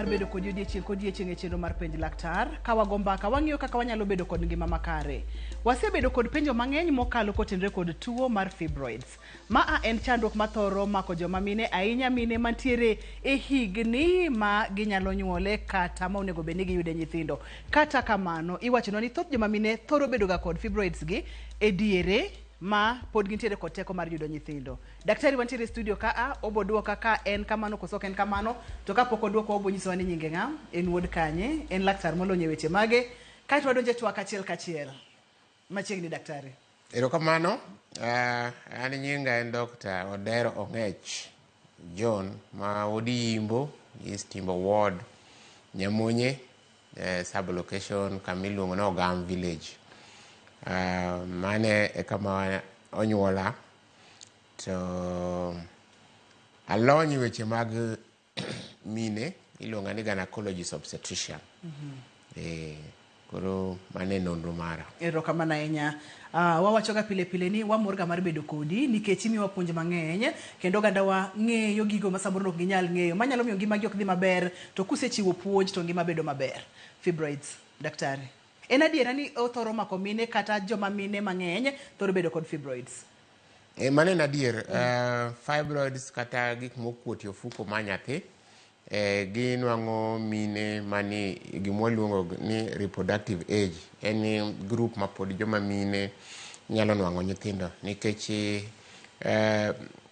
bedo kodi odiechieng' kodiechieng' e chenro mar Penj Laktar. Ka wago mbaka, wang'iyo kaka wanyalo bedo kod ngima makare. Wasebedo kod penjo mang'eny mokalo kotenore kod tuo mar fibroids. Maa en chandruok mathoro mako joma mine ahinya mine mantiere e higni ma ginyalo nyuole kata ma onego bed ni giyude nyithindo. Kata kamano, iwachonwa ni thoth joma mine thoro bedoga kod fibroids gi e diere ma pod gintiere kod teko mar yudo nyithindo. Daktari wantiere e studio ka a, obo duoka ka en kamano koso ok en kamano, to kapok oduokowa obo nyisowa ni nyinge ng'a, en wuod kanye, en laktar molony e weche mage, kaeto wadonjo e twak achiel kachiel. Machiegni daktari. Erokamano. An nyinga en Dr. Odero Ong'ech John ma wuod Yimbo, East Yimbo Ward, Nyamonye, sub location kama iluongo ni Ogam Village. Mane e kama onyuola to alony e weche mag mine iluonga ni gynecologist obstetrician. Koro mano e nonro mara. Erokamano ahinya. Wawachoga pile pile ni wamorga mar bedo kodi nikech imiyowa puonj mang'eny kendo ogandawa ng'eyo gigo ma samoro ok ginyal ng'eyo manyalo miyo ngimagi ok dhi maber to kusechiwo puonj to ngima bedo maber. Fibroids, daktari. En adiera ni othoro mako mine kata joma mine mang'eny thoro bedo kod fibroids? Mano en adier. Fibroids kata gik mokuot e ofuko mar nyathi ginwang'o mine mani gima waluongo ni reproductive age. En group ma pod joma mine nyalo nwang'o nyithindo nikech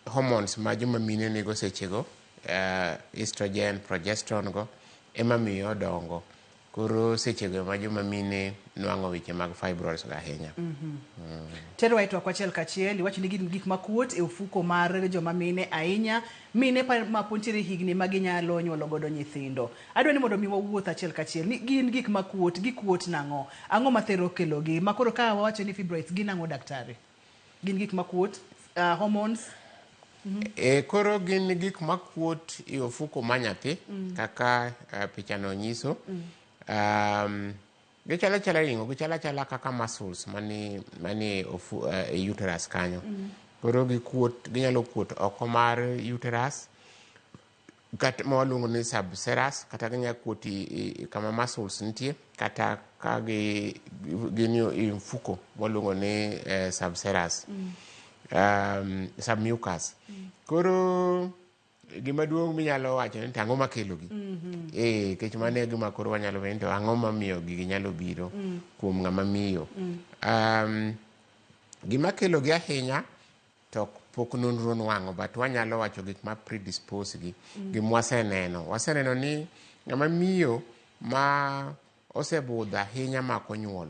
hormones ma joma mine nigo sechego, estrogen, progesterone go ema miyo odongo. Koro sechego ema joma mine nwang'o weche mag fibroids go ahinya. Terwa e twak achiel kachiel, iwacho ni gin gik makuot e ofuko mar joma mine ahinya, mine ma pod nitiere higni ma ginyalo nyuolo godo nyithindo. Adwa ni mondo mi wawuoth achiel kachiel ni gin gik makuot, gikuot nang'o? Ang'o mathero kelogi? Ma koro ka wawacho ni fibroids gin ang'o daktari? Gin gik makuot, hormones? Koro gin gik makuot e ofuko mar nyathi kaka pichano nyiso. Gichalo achala ring'o, gichalo achala kaka muscles mani e uterus kanyo. Koro gikuot, ginyalo kuot oko mar uterus kata ma waluongo ni subserous, kata ginyalo kuot kama muscles nitie, kata ka gin e mfuko waluongo ni subserous, submucous. Koro gima duong' minyalo wacho ni to ang'o makelo gi? Nikech mano e gima koro wanyalo penjo to ang'o mamiyo gigi nyalo biro kuom ng'ama miyo. Gima kelo gi ahinya to pok nonro nwang'o, but wanyalo wacho gik ma predispose gi. Gima waseneno, waseneno ni ng'ama miyo ma osebudho ahinya mak onyuol,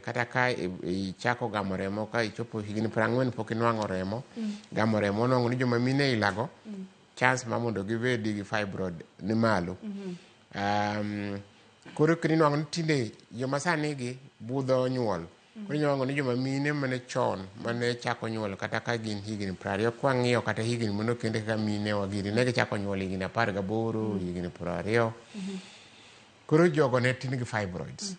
kata ka ichako gamo remo ka ichopo higni 40 pok inwang'o remo, gamo remo nwang'o ni joma mine ilago, chance ma mondo gibed gi fibroid ni malo. Koro kendo inwang'o ni tinde joma sani gi budho nyuol. Koro inwang'o ni joma mine mane chon mane chako nyuol kata ka gin higni 20 kwang'iyo kata higni mane okende kaka mine wa gini ne gichako nyuol higni 18, higni 20. Koro jogo ne tin gi fibroids.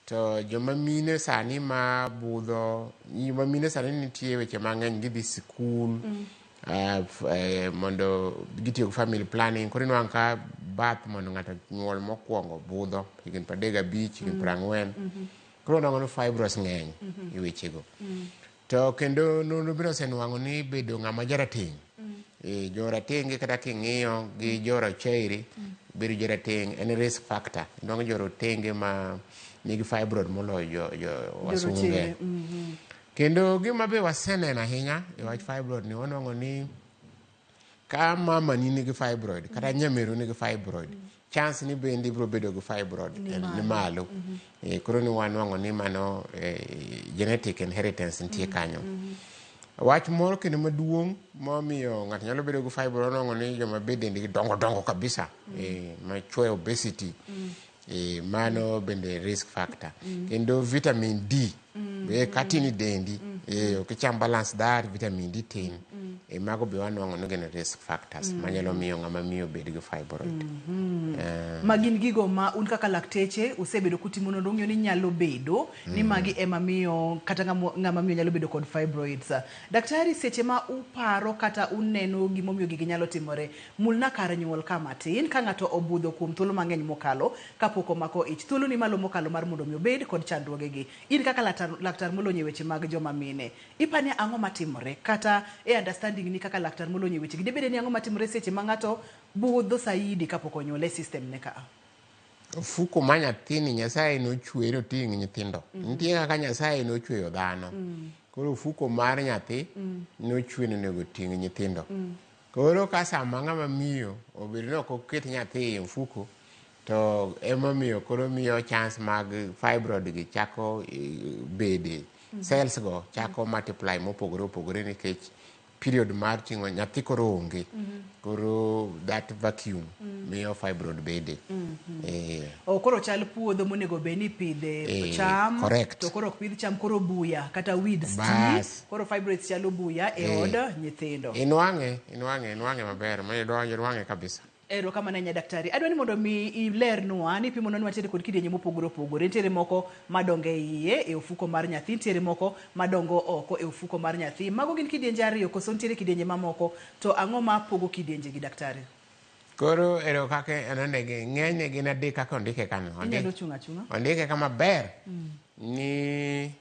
To joma mine sani ma budho, joma mine sani nitie weche mang'eny, gidhi sikul, mondo gitiyo gi family planning. Koro inwang'o ka birth mondo ng'ato nyuol mokwongo budho higni 35, higni 40. Koro nwang'o ni fibroids ng'eny e wechego. To kendo nonro bende osenwang'o ni bedo ng'ama jarateng'. Joratenge kata king'iyo gi jorochere, bedo jarateng' en risk factor. Nwang'o jorotenge ma nigi fibroid moloyo jo wasunge. Kendo gima be waseneno ahinya e wach fibroid ni wanwang'o ni ka mama ni nigi fibroid kata nyameru nigi fibroid, chance ni bende ibiro bedo gi fibroid ni malo. Koro ni wanwang'o ni mano genetic inheritance nitie kanyo. Wach moro kendo maduong' momiyo ng'ato nyalo bedo gi fibroid, wanwang'o ni joma be dendgi dongo dongo kabisa, machwe, obesity, mano bende risk factor. Kendo vitamin D, katin i dendi, ok icham balance diet, vitamin D tin. E mago be wanwang'o ni gin risk factors manyalo miyo ng'ama miyo bed gi fibroid. Ma gin gigo ma un kaka lakteche usebedo kutimo nonro ung'iyo ni nyalo bedo ni magi ema miyo kata ng'ama miyo nyalo bedo kod fibroids. Daktari, seche ma uparo kata uneno gimomiyo gigi nyalo timore, mulna kar nyuol ka matin ka ng'ato obudho kuom thuolo mang'eny mokalo kapok omako ich. Thuolo ni malo mokalo mar mondo mi obed kod chandruogegi. In kaka laktar molony e weche mag joma mine, ipani ang'o matimore kata e understanding ni kaka laktar molony e wechegi dibede ni ang'o matimore seche ma ng'ato budho saidi kapok onyuol e system ne ka? Ofuko ma nyathini Nyasaye nochwe noting' nyithindo. Nitie kaka Nyasaye nochweyo dhano. Koro ofuko mar nyathi nochwe nonego ting' nyithindo. Koro ka sama ng'ama miyo obedo ni ok oket nyathi e ofuko to emomiyo koro miyo chance mag fibroid gi chako bede. Cells go chako multiply mopogore opogore nikech period mar ting'o nyathi koro onge. Koro that vacuum miyo fibroid bede. O koro chal puodho monego bed ni ipidhe cham correct. To koro ok pidh cham, koro buya kata weeds ti. Bas. Koro fibroids chalo buya e od nyithindo. Inwang'e maber, ma inwang'e kabisa. Erokamano ahinya daktari. Adwa ni mondo mi ilernwa ni pimonwa ni wantiere kod kidienje mopogore opogore. Nitiere moko madongo e iye e ofuko mar nyathi, nitiere moko madongo oko e ofuko mar nyathi. Mago gin kidienje ariyo koso nitiere kidienje mamoko? To ang'o ma pogo kidienje gi daktari? Koro ero kaka anonegi, ng'enyne gin adek kaka ondike kano. Inyalo chung' achung'a. Ondike kama ber ni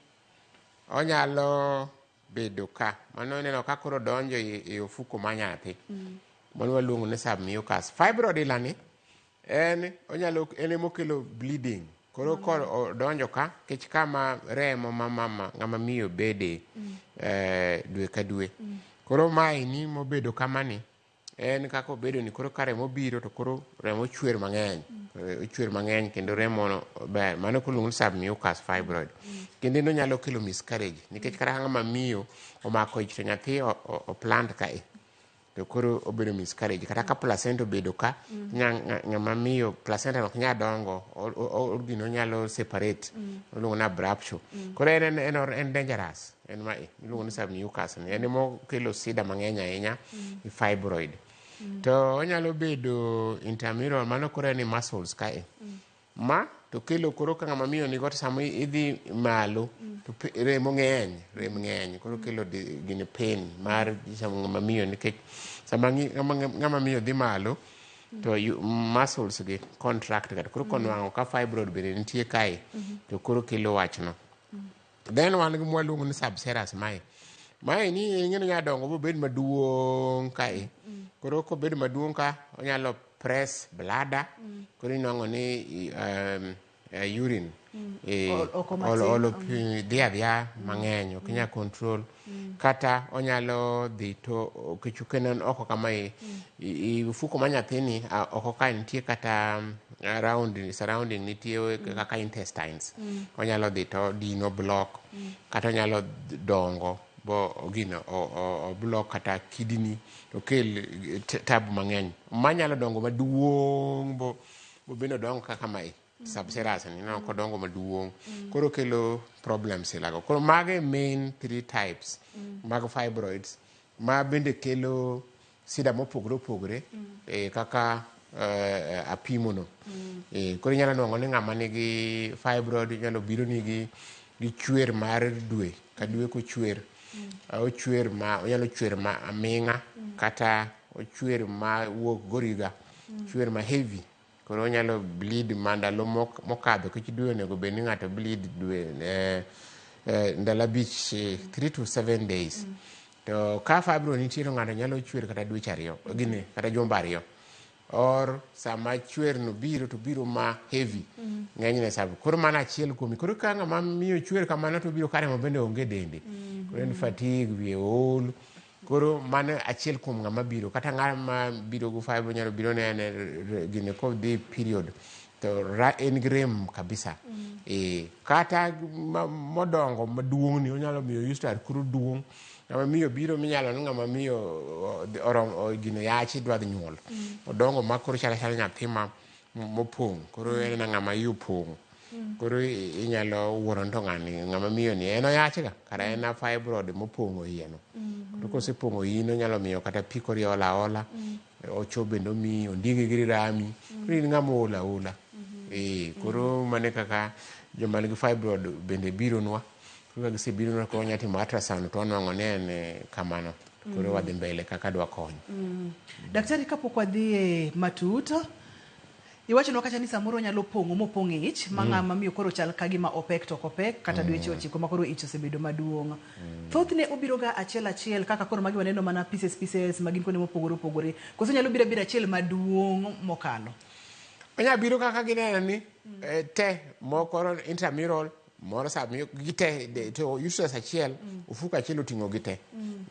onyalo bedo ka. Mano ineno ka koro donjo e ofuko mar nyathi. Mano waluongo ni submucous. Fibroid ila ni en onyalo en emokelo bleeding. Koro odonjo ka kech kama remo ma mama ng'ama miyo bede dwe ka dwe. Koro mae ni mobedo kamani en kaka obedo ni koro ka remo biro to koro remo chwer mang'eny. Ochwer mang'eny kendo remo no ber. Mano koro iluongo ni submucous fibroid. Kendo en onyalo kelo miscarriage nikech kata ka ng'ama miyo omako ich to nyathi o plant kae to koro obedo miscarriage. Kata ka placenta obedo ka, ng'ama miyo placenta ok nyal dongo, gino onyalo separate, iluongo ni abruptio. Koro en dangerous, en ma iluongo ni submucous ni, en emokelo sida mang'eny ahinya e fibroid. To onyalo bedo intramural, mano koro en e muscles kae. Ma to kelo koro ka ng'ama miyo nigo to sama idhi malo to remo ng'eny, rem ng'eny, koro kelo gini pain mar sama ng'ama miyo nikech sama ng'ama miyo dhi malo to muscles gi contract ga. Koro konwang'o ka fibroid bende nitie kae to koro kelo wachno. Then wan gi mwaluongo ni subserous mae. Mae ni ing'e ni onyalo dongo bobed maduong' kae. Koro kobedo maduong' ka onyalo press bladder. Koro inwang'o ni urine Oko matin. Olo pi dhi adhiya mang'eny, ok inyal control. Kata onyalo dhi to kech en oko kama i ofuko mar nyathini oko ka nitie kata around surrounding nitie kaka intestines. Onyalo dhi to dino block kata onyalo dongo bo gino o block kata kidney okel tabu mang'eny. Manyalo dongo maduong' bo bende odongo kaka mae subserous ni ineno kodongo maduong'. Koro kelo problems ilago. Koro mago e main three types mag fibroids ma bende kelo sida mopogore opogore kaka apimo no. Koro inyalo nwang'o ni ng'ama nigi fibroid nyalo biro nigi gi chwer mar dwe ka dwe kochwer. Ochwer ma onyalo chwer ma aming'a kata ochwer ma wuok goriga, chwer ma heavy. Koro onyalo bleed ma ndalo mokadho kech dwe onego bed ni ng'ato bleed dwe ndalo 5, 3 to 7 days. To ka fibroid nitie to ng'ato nyalo chwer kata dweche 2 gini kata jumbe 2. Or sama chwer no biro to biro ma heavy. Ng'enyne sab. Koro mano achiel kuom. Koro ka ng'ama miyo chwer kamano to biro ka remo bende onge dende. Koro en fatigue, wiye ol. Koro mano achiel kuom ng'ama biro. Kata ng'ama biro gi fibroid nyalo biro ne en gini kodhi period to en gi rem kabisa. Kata modongo maduong' ni onyalo miyo uterus koro duong'. Ng'ama miyo biro minyalo ni ng'ama miyo oromo gino yachi dwa dhi nyuol. Odongo ma koro chalo achala nyathi ma mopong'. Koro en ng'ama iye opong'. Koro inyalo wuoro ni to ng'ani ng'ama miyo ni en oyachga kara en a fibroid mopong'o iye no. Koro kosepong'o iyi no nyalo miyo kata pi koro iolo aola, ocho bende omiyi, ondingi giri rami. Koro in ng'ama ool aola. Eh, koro mano e kaka joma nigi fibroid bende bironwa. Koro ka gisebironwa koro wanyalo timo ultrasound to wanwang'o ni en kamano. Koro wadhi mbele kaka dwakony. Daktari, kapok wadhi e matut, iwachonwa kacha ni samoro onyalo pong'o mopong' ich ma ng'ama miyo koro chal ka gima opek to ok opek kata dweche 9 ma koro ich osebedo maduong'. Thothne obiro ga achiel achiel kaka koro magi waneno mana pieces pieces ma gin kuonde mopogore opogore, koso onyalo biro abira achiel maduong' mokalo? Onya biro kaka gineno ni te moko intramural moro gite to uterus achiel ofuko achiel oting'o gi te.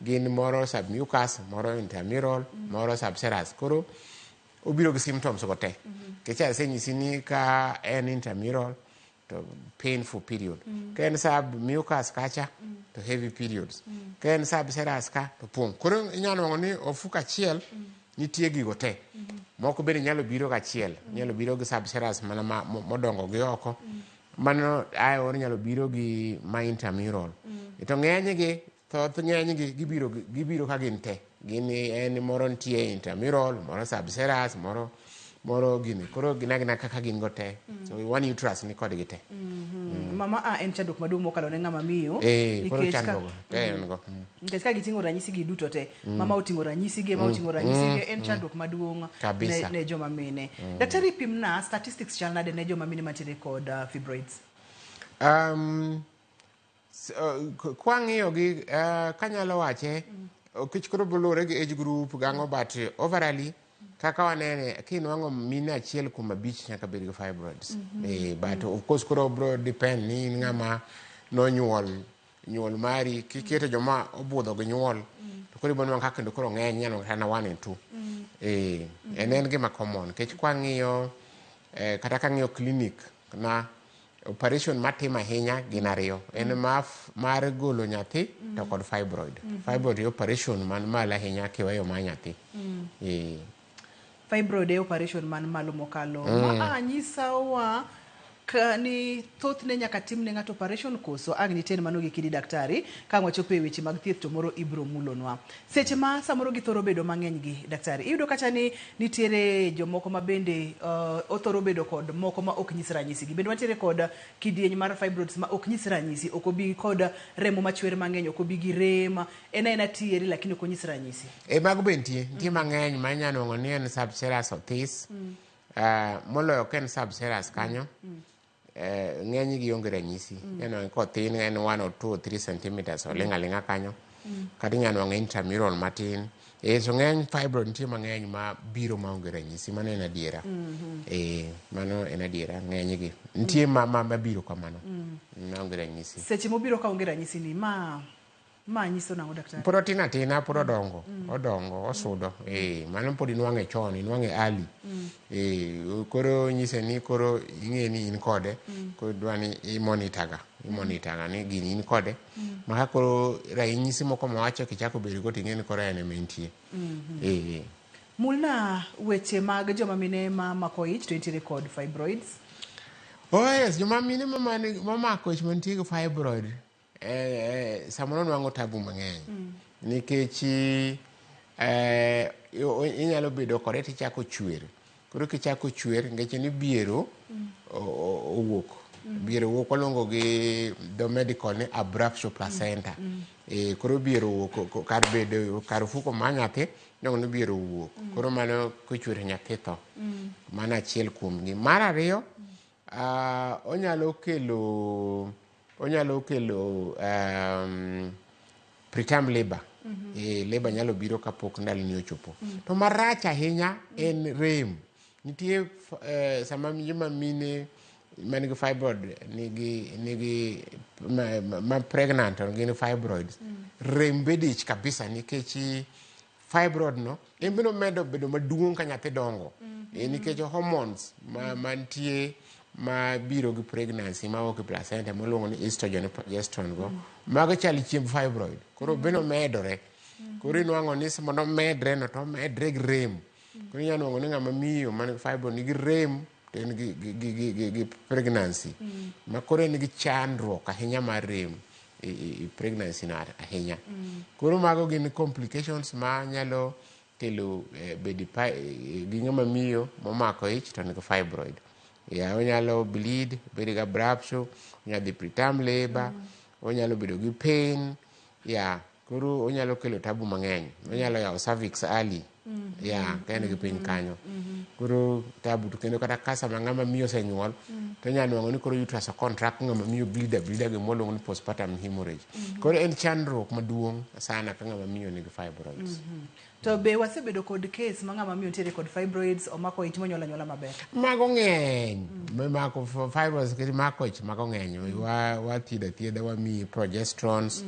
Gin moro submucous, moro intramural, moro subserous. Koro obiro gi symptoms go te. Nikech asenyisi ni ka en intramural to painful period. Ka en submucous kacha to heavy periods. Ka en subserous ka to pong'. Koro inyalo nwang'o ni ofuko achiel nitie gigo te. Moko bende nyalo biro gachiel, nyalo biro gi subserous mana modongo gi oko. Mano ae or nyalo biro gi ma intramural. To ng'enygi, thoth ng'enygi gibiro ka gin te. Gin en moro nitie intramural, moro subserous, moro gini. Koro gin agina kaka gin go te. So one uterus ni kodgi te. Mama a en chandruok maduong' mokalo ne ng'ama miyo. Koro chandruok te en go. Nikech ka giting'o ranyisi gi duto te, mama oting'o ranyisi ge, mama oting'o ranyisi ge, en chandruok maduong' ne joma mine. Daktari, pimna statistics chal nade ne joma mine mantiere kod fibroids? Kwang'iyo gi kanyalo wache, kich koro luwore gi age group gang'o, but overally kaka wanene kinwang'o mine 1 kuom 5 nyaka bed gi fibroids. But of course koro bro depend ni in ng'ama nonyuol nyuol mari kiketo joma obudho gi nyuol to koro ibonwang'o kaka kendo koro ng'eny inyalo kata 1 in 2. En gima common nikech kwang'iyo kata kang'iyo clinic na operation matimo ahinya gin 2. En mar golo nyathi to kod fibroid. Fibroid e operation man malo ahinya kiweyo mar nyathi. Fibroid e operation man malo mokalo. Ma nyisowa ka ni thothne nyaka tim ne ng'ato operation koso ang' nitie mano gi kidi daktari ka wachopo e weche mag thieth to moro ibro mulonwa. Seche ma samoro githoro bedo mang'eny gi daktari, iyudo kacha ni nitiere jomoko ma bende othoro bedo kod moko ma ok nyis ranyisi gi. Bende wantiere kod kidieny mar fibroids ma ok nyis ranyisi, ok obi kod remo machwer mang'eny, ok obi gi rem, en aena tieri lakini ok onyis ranyisi. Mago be nitie mang'eny ma inyalo nwang'o ni en subserous othis. Moloyo ka en subserous kanyo, ng'eny gi onge ranyisi. Inyalo nwang'o kothin en 1 or 2 or 3 centimeters oling' aling'a kanyo. Kata inyalo nwang'o intramural matin. So ng'eny fibroid nitie mang'eny ma biro maonge ranyisi, mano en adiera. Mano en adiera, ng'eny gi. Nitie ma biro kamano, maonge ranyisi. Seche mobiro ka onge ranyisi ni ma nyiso nang'o daktari? Pod otin atina, pod odongo, odongo, osudo. Mano pod inwang'e chon, inwang'e early. Koro nyise ni koro ing'e ni in kode, koro idwa ni imonitaga ni gini in kode. Ma ka koro ranyisi moko mawacho kichako bedo go ting'e ni koro en ema entie. Mulna weche mag joma mine ma mako ich to nitiere kod fibroids. Oh yes, joma mine mamako ich mantie gi fibroid samoro nwang'o tabu mang'eny. Nikech inyalo bedo kode tichako chwer. Koro kichako chwer nikech ni biero owuok. Biero owuok waluongo gi dho medical ni abruptio placenta. Koro biero owuok kar bedo kar ofuko mar nyathi iluongo ni biero owuok. Koro mano kochwer nyathi tho. Mano achiel kuom gi. Mar ariyo, onyalo kelo preterm labor. Labor nyalo biro kapok ndaloni ochopo. To marach ahinya en rem. Nitie sama joma mine man gi fibroid nigi ma pregnant to gin fibroids. Rem bedich kabisa nikech fibroid no en bende omedo bedo maduong' ka nyathi dongo. Nikech hormones ma mantie ma biro gi pregnancy mawuok e placenta miluongo ni estrogen progesterone go mago chal chiemb fibroid. Koro bende omedore. Koro inwang'o ni mondo omedre no to omedre gi rem. Koro inyalo nwang'o ni ng'ama miyo man gi fibroid nigi rem to en gi pregnancy ma koro en gi chandruok ahinya mar rem e pregnancy no ahinya. Koro mago gin complications ma nyalo kelo bedo gi ng'ama miyo momako ich to nigi fibroid. Ya, onyalo bleed, bedo gi abruption, onyalo dhi preterm labor, onyalo bedo gi pain. Ya, koro onyalo kelo tabu mang'eny. Onyalo yawo cervix early. Ya, ka en gi piny kanyo. Koro tabu to kendo kata ka sama ng'ama miyo osenyuol, to inyalo nwang'o ni koro uterus contract, ng'ama miyo bleed ablida, gima waluongo ni postpartum hemorrhage. Koro en chandruok maduong' sana ka ng'ama miyo nigi fibroids. To be wasebedo kod case ma ng'ama miyo nitiere kod fibroids omako ich monyuolo anyuola maber? Mago ng'eny. Mako fibroids kata mako ich, mago ng'eny. Wa thiedho athiedha, wamiyi progesterones.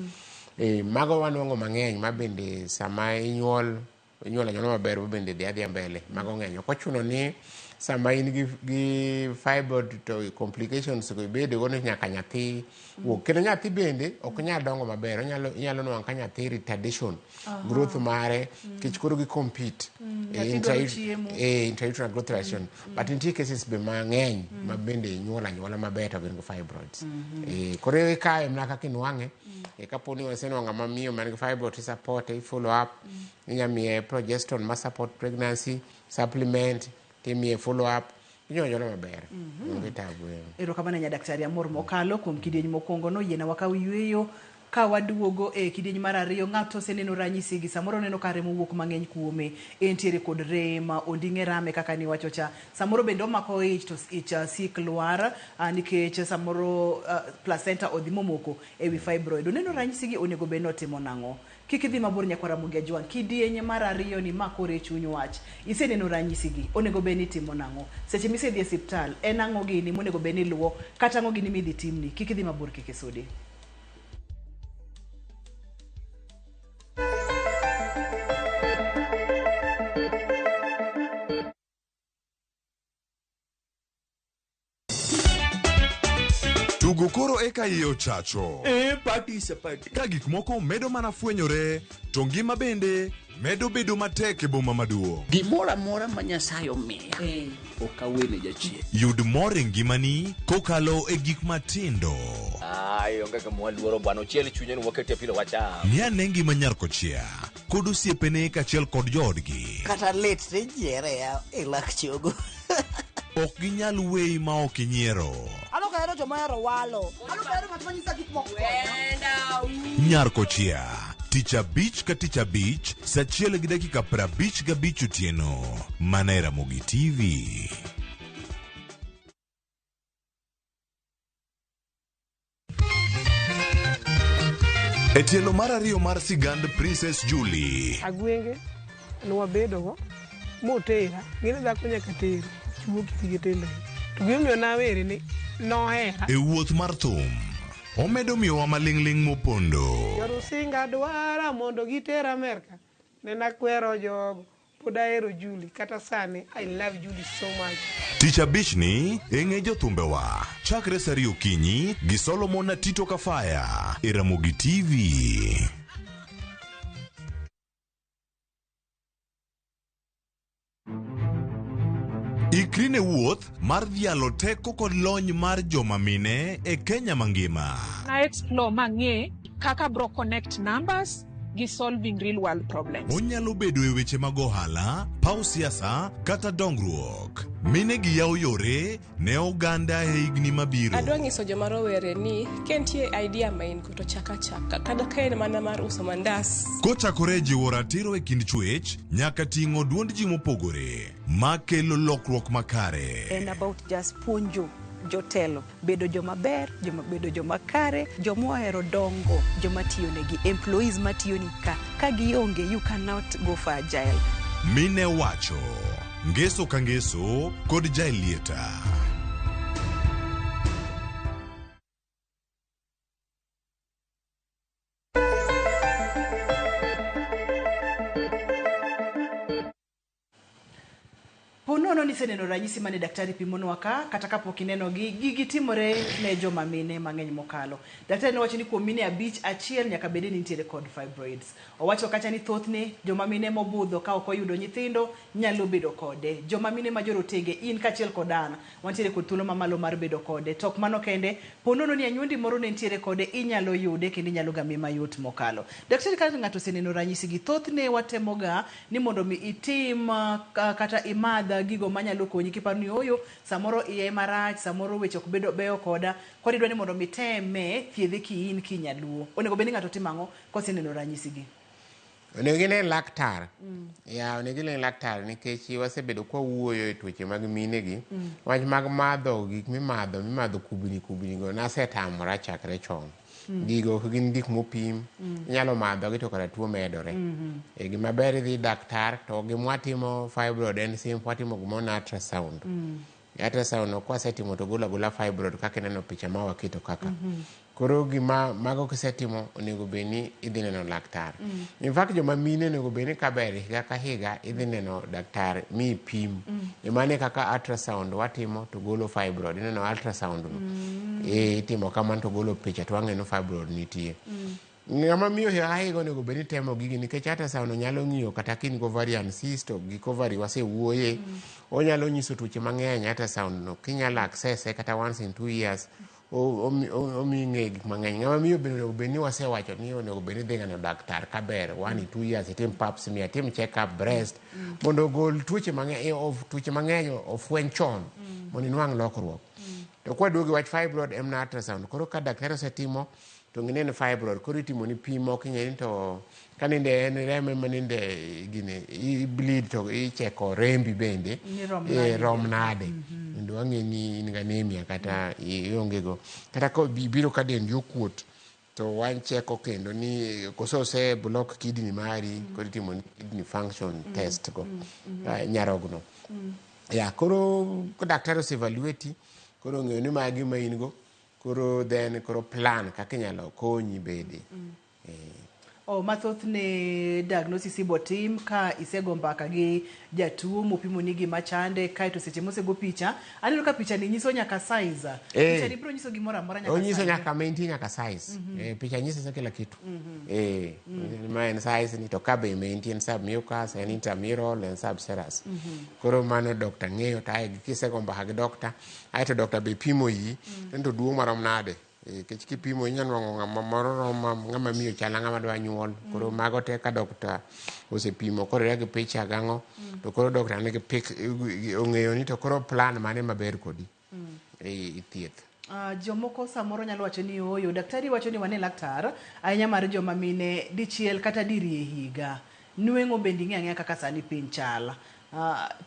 Mago wanwang'o mang'eny ma bende sama inyuol, inyuolo anyuola maber, bende dhi adhiya mbele. Mago ng'eny. Ok ochuno ni sama in gi fibroid to complications go ibedo go ni nyaka nyathi wuok. Kendo nyathi bende ok nyal dongo maber. Onyalo, inyalo nwang'o ka nyathi retardation growth mare nikech koro gi compete. Nyathi dwaro chiemo. Intrauterine growth restriction. But nitie cases be mang'eny ma bende nyuol anyuola maber to gin gi fibroids. Koro ikawe mana kaka inwang'e. Kapo ni wasenwang'o ng'ama miyo man gi fibroid, to support, i follow up, inya miye progesterone ma support pregnancy, supplement, timiye follow up, inyuolo anyuola maber. Onge tabu. Erokamano nya daktari, amor mokalo kuom kidieny mokwongo no. Yiena wakaw yueyo ka waduogo e kidieny mar ariyo. Ng'ato oseneno ranyisi gi, samoro oneno ka remo wuok mang'eny kuome, entiere kod rem, onding'e rame kaka niwacho cha, samoro bende omako ich to ich sik lwar nikech samoro placenta odhi momoko ewi fibroid. Oneno ranyisi gi, onego bed ni otimo nang'o? Kik idhi mabor, nyakwara Ramogi Ajwang'. Kidieny mar ariyo ni ma koro e chuny wach. Iseneno ranyisi gi, onego bed ni itimo nang'o? Seche misedhi e osiptal, en ang'o gini monego bed ni iluwo, kata ang'o gini midhi timni? Kik idhi mabor, kik isudi. Tugo koro eka iye ochacho. Party is a party. Ka gik moko medo mana fwenyore, to ngima bende medo bedo matek e boma maduong'. Gimoro amora ma Nyasaye omiya, ok awene jachien. Yud mor e ngimani kokalo e gik matindo. Ai, onge kama waluoro bwana, ochiel chunye ni wakete pilo wacham. Ng'i ane ngima nyar kochia kod osiepene kaachiel kod joodgi. Kata lit tijiere ya e lak chogo. Ok ginyal weyi ma ok inyiero. An ok ahero joma ohero walo. An ok ahero ng'at ma nyisa gik moko. Nyar kochia, tich abich ka tich abich, sa 1:55 otieno, mana e Ramogi TV. E tielo mar ariyo mar sigand Princess Julie. Agwenge nwabedogo motera, ng'eni dhako nyaka ter chuo kik gi timbene. To gimomiyo nawere ni nohera. E wuoth mar thum, omedo miyowa maling'ling' mopondo. Jorusinga dwara mondo giter Amerka. Nena akwero jogo. Pod ahero Julie. Kata sani, I love Julie so much. Tich abich ni e ng'e jothumbewa chakre sa 2 okinyi gi Solomon Atito Kafaya e Ramogi TV. Ikri ne wuoth mar dhialo teko kod lony mar joma mine e Kenya mangima. Na explore mang'e kaka bro connect numbers gi solving real world problems. Onyalo bedo e weche mag ohala, paw siasa kata dongruok. Mine gi yawo yore ne oganda e higni mabiro. Adwa nyiso joma rowere ni ka nitie idea ma in go to chak achaka kata ka en mana mar uso mandas. Kochakore e jiwo ratiro e kind chwech nyaka ting'o duond ji mopogore makelo lokruok makare. En about just puonjo jotelo bedo joma ber, joma bedo joma kare, joma ohero dongo, joma tiyo negi, employees matiyo ni ka gionge, you cannot go for agile. Mine wacho ngeso ka ngeso kod Jaelieta. Ponono ni ni iseneno ranyisi mane daktari pimonwa ka, kata kapok inenogi, gigi timore ne joma mine mang'eny mokalo. Daktari nowacho ni kuom mine 5, achiel nyaka bed ni nitiere kod fibroids. Owacho kacha ni thothne joma mine mobudho ka ok oyudo nyithindo nyalo bedo kode. Joma mine ma jorotenge, in kaachiel kod an, wantiere kod thuolo mamalo mar bedo kode. To ok mano kende, po nono ni anyuondi moro ne nitiere kode, inyalo yude kendo inyalo game mayot mokalo. Daktari, ka ng'ato oseneno ranyisi gi, thothne watemoga ni mondo mi itim kata imadh gigo manyalo konyi kiparo ni ooyo, samoro iye marach, samoro weche ok bedo beyo koda, koro idwa ni mondo mi teme thiedhe kiin kinyaluo. Onego bed ni ng'ato timo ang'o koseneno ranyisi gi? Onego gine laktar. Ya, onego gine laktar nikech wasebedo kwa wuoyo e tuoche mag mine gi. Wach mag madho gik mimadho, mimadho kubni kubni go nasetamora chakre chon. Gigo ok gin gik mopim. Inyalo madho gi to kara tuo medore. E gima ber idhi daktar to gima watimo fibroid en simple, watimo gimoro ni ultrasound. Ultrasound no kwasetimo to golo agola fibroid kaka ineno picha ma waketo kaka. Koro gima mago kisetimo onego bed ni idhi neno laktar. In fact joma mine onego bed ni kaber higa ka higa idhi neno daktar mi pim. E mano e kaka ultrasound watimo to golo fibroid. Ineno ultrasound no. Itimo kamano to golo picha to wang'eyo ni fibroid nitie. Ng'ama miyo higa ka higa onego bed ni temo gigi nikech ultrasound nyalo ng'iyo kata ka in gi ovarian cyst to gi ovary wasewuoye. Onyalo nyiso tuoche mang'eny ultrasound no kinyalo access e kata once in 2 years omiyi ng'eyo gik mang'eny. Ng'ama miyo bende onego bed ni wasewacho ni onego bed ni idhi neno daktar kaber 1 in 2 years itim pap smear, itim check up breast mondo ogol tuoche mang'eny, tuoche mang'eny ofweny chon mondo inwang' lokruok. To kwaduogo e wach fibroid en mana ultrasound. Koro ka daktari osetimo to ng'e ni en fibroid, koro itimo ni pim moko ing'e ni to ka nende en remo ema nende gini i bleed to icheko rembi bende Ni rom nade. Rom nade mondo wang'e ni in gi anemia kata ionge go. Kata ka biro ka dendi okuot to wacheko kendo ni koso ose block kidney mari, koro itimo ni kidney function test go nyarogno. Ya koro ka daktari ose evaluate koro ong'eyo ni magi ma in go, koro then koro plan kaka inyalo konyi bede. Oh, mathoth ne diagnosis ibo tim ka isego mbaka gi jatuo mopimo ni gima chande, kaeto seche mosego picha aneno ka picha ni nyiso nyaka size. Picha ni biro nyiso gimoro amora nyaka Onyiso size. nyaka ma entie nyaka size. Picha nyiso kila kitu. Ma en size ni to ka be ma entie en submucous, en intramural, en subserous. Koro mano doctor ng'eyo to ae kisego mbaka gi doctor, aeto doctor be pimo iyi, to duong' marom nade. Nikech kipimo inyalo nwang'o ng'ama moro rom ng'ama miyo chal ng'ama dwa nyuol. Koro mago te ka doctor osepimo koro gi picha gang'o, to koro doctor nigi pic ong'eyo ni to koro plan mane maber kodi e thieth. Jomoko samoro nyalo wacho ni ooyo, daktari wacho ni wane laktar ahinya mar joma mine dichiel kata diriyo e higa. Nweng'o bende ing'eyo ang'eya kaka sani piny chal.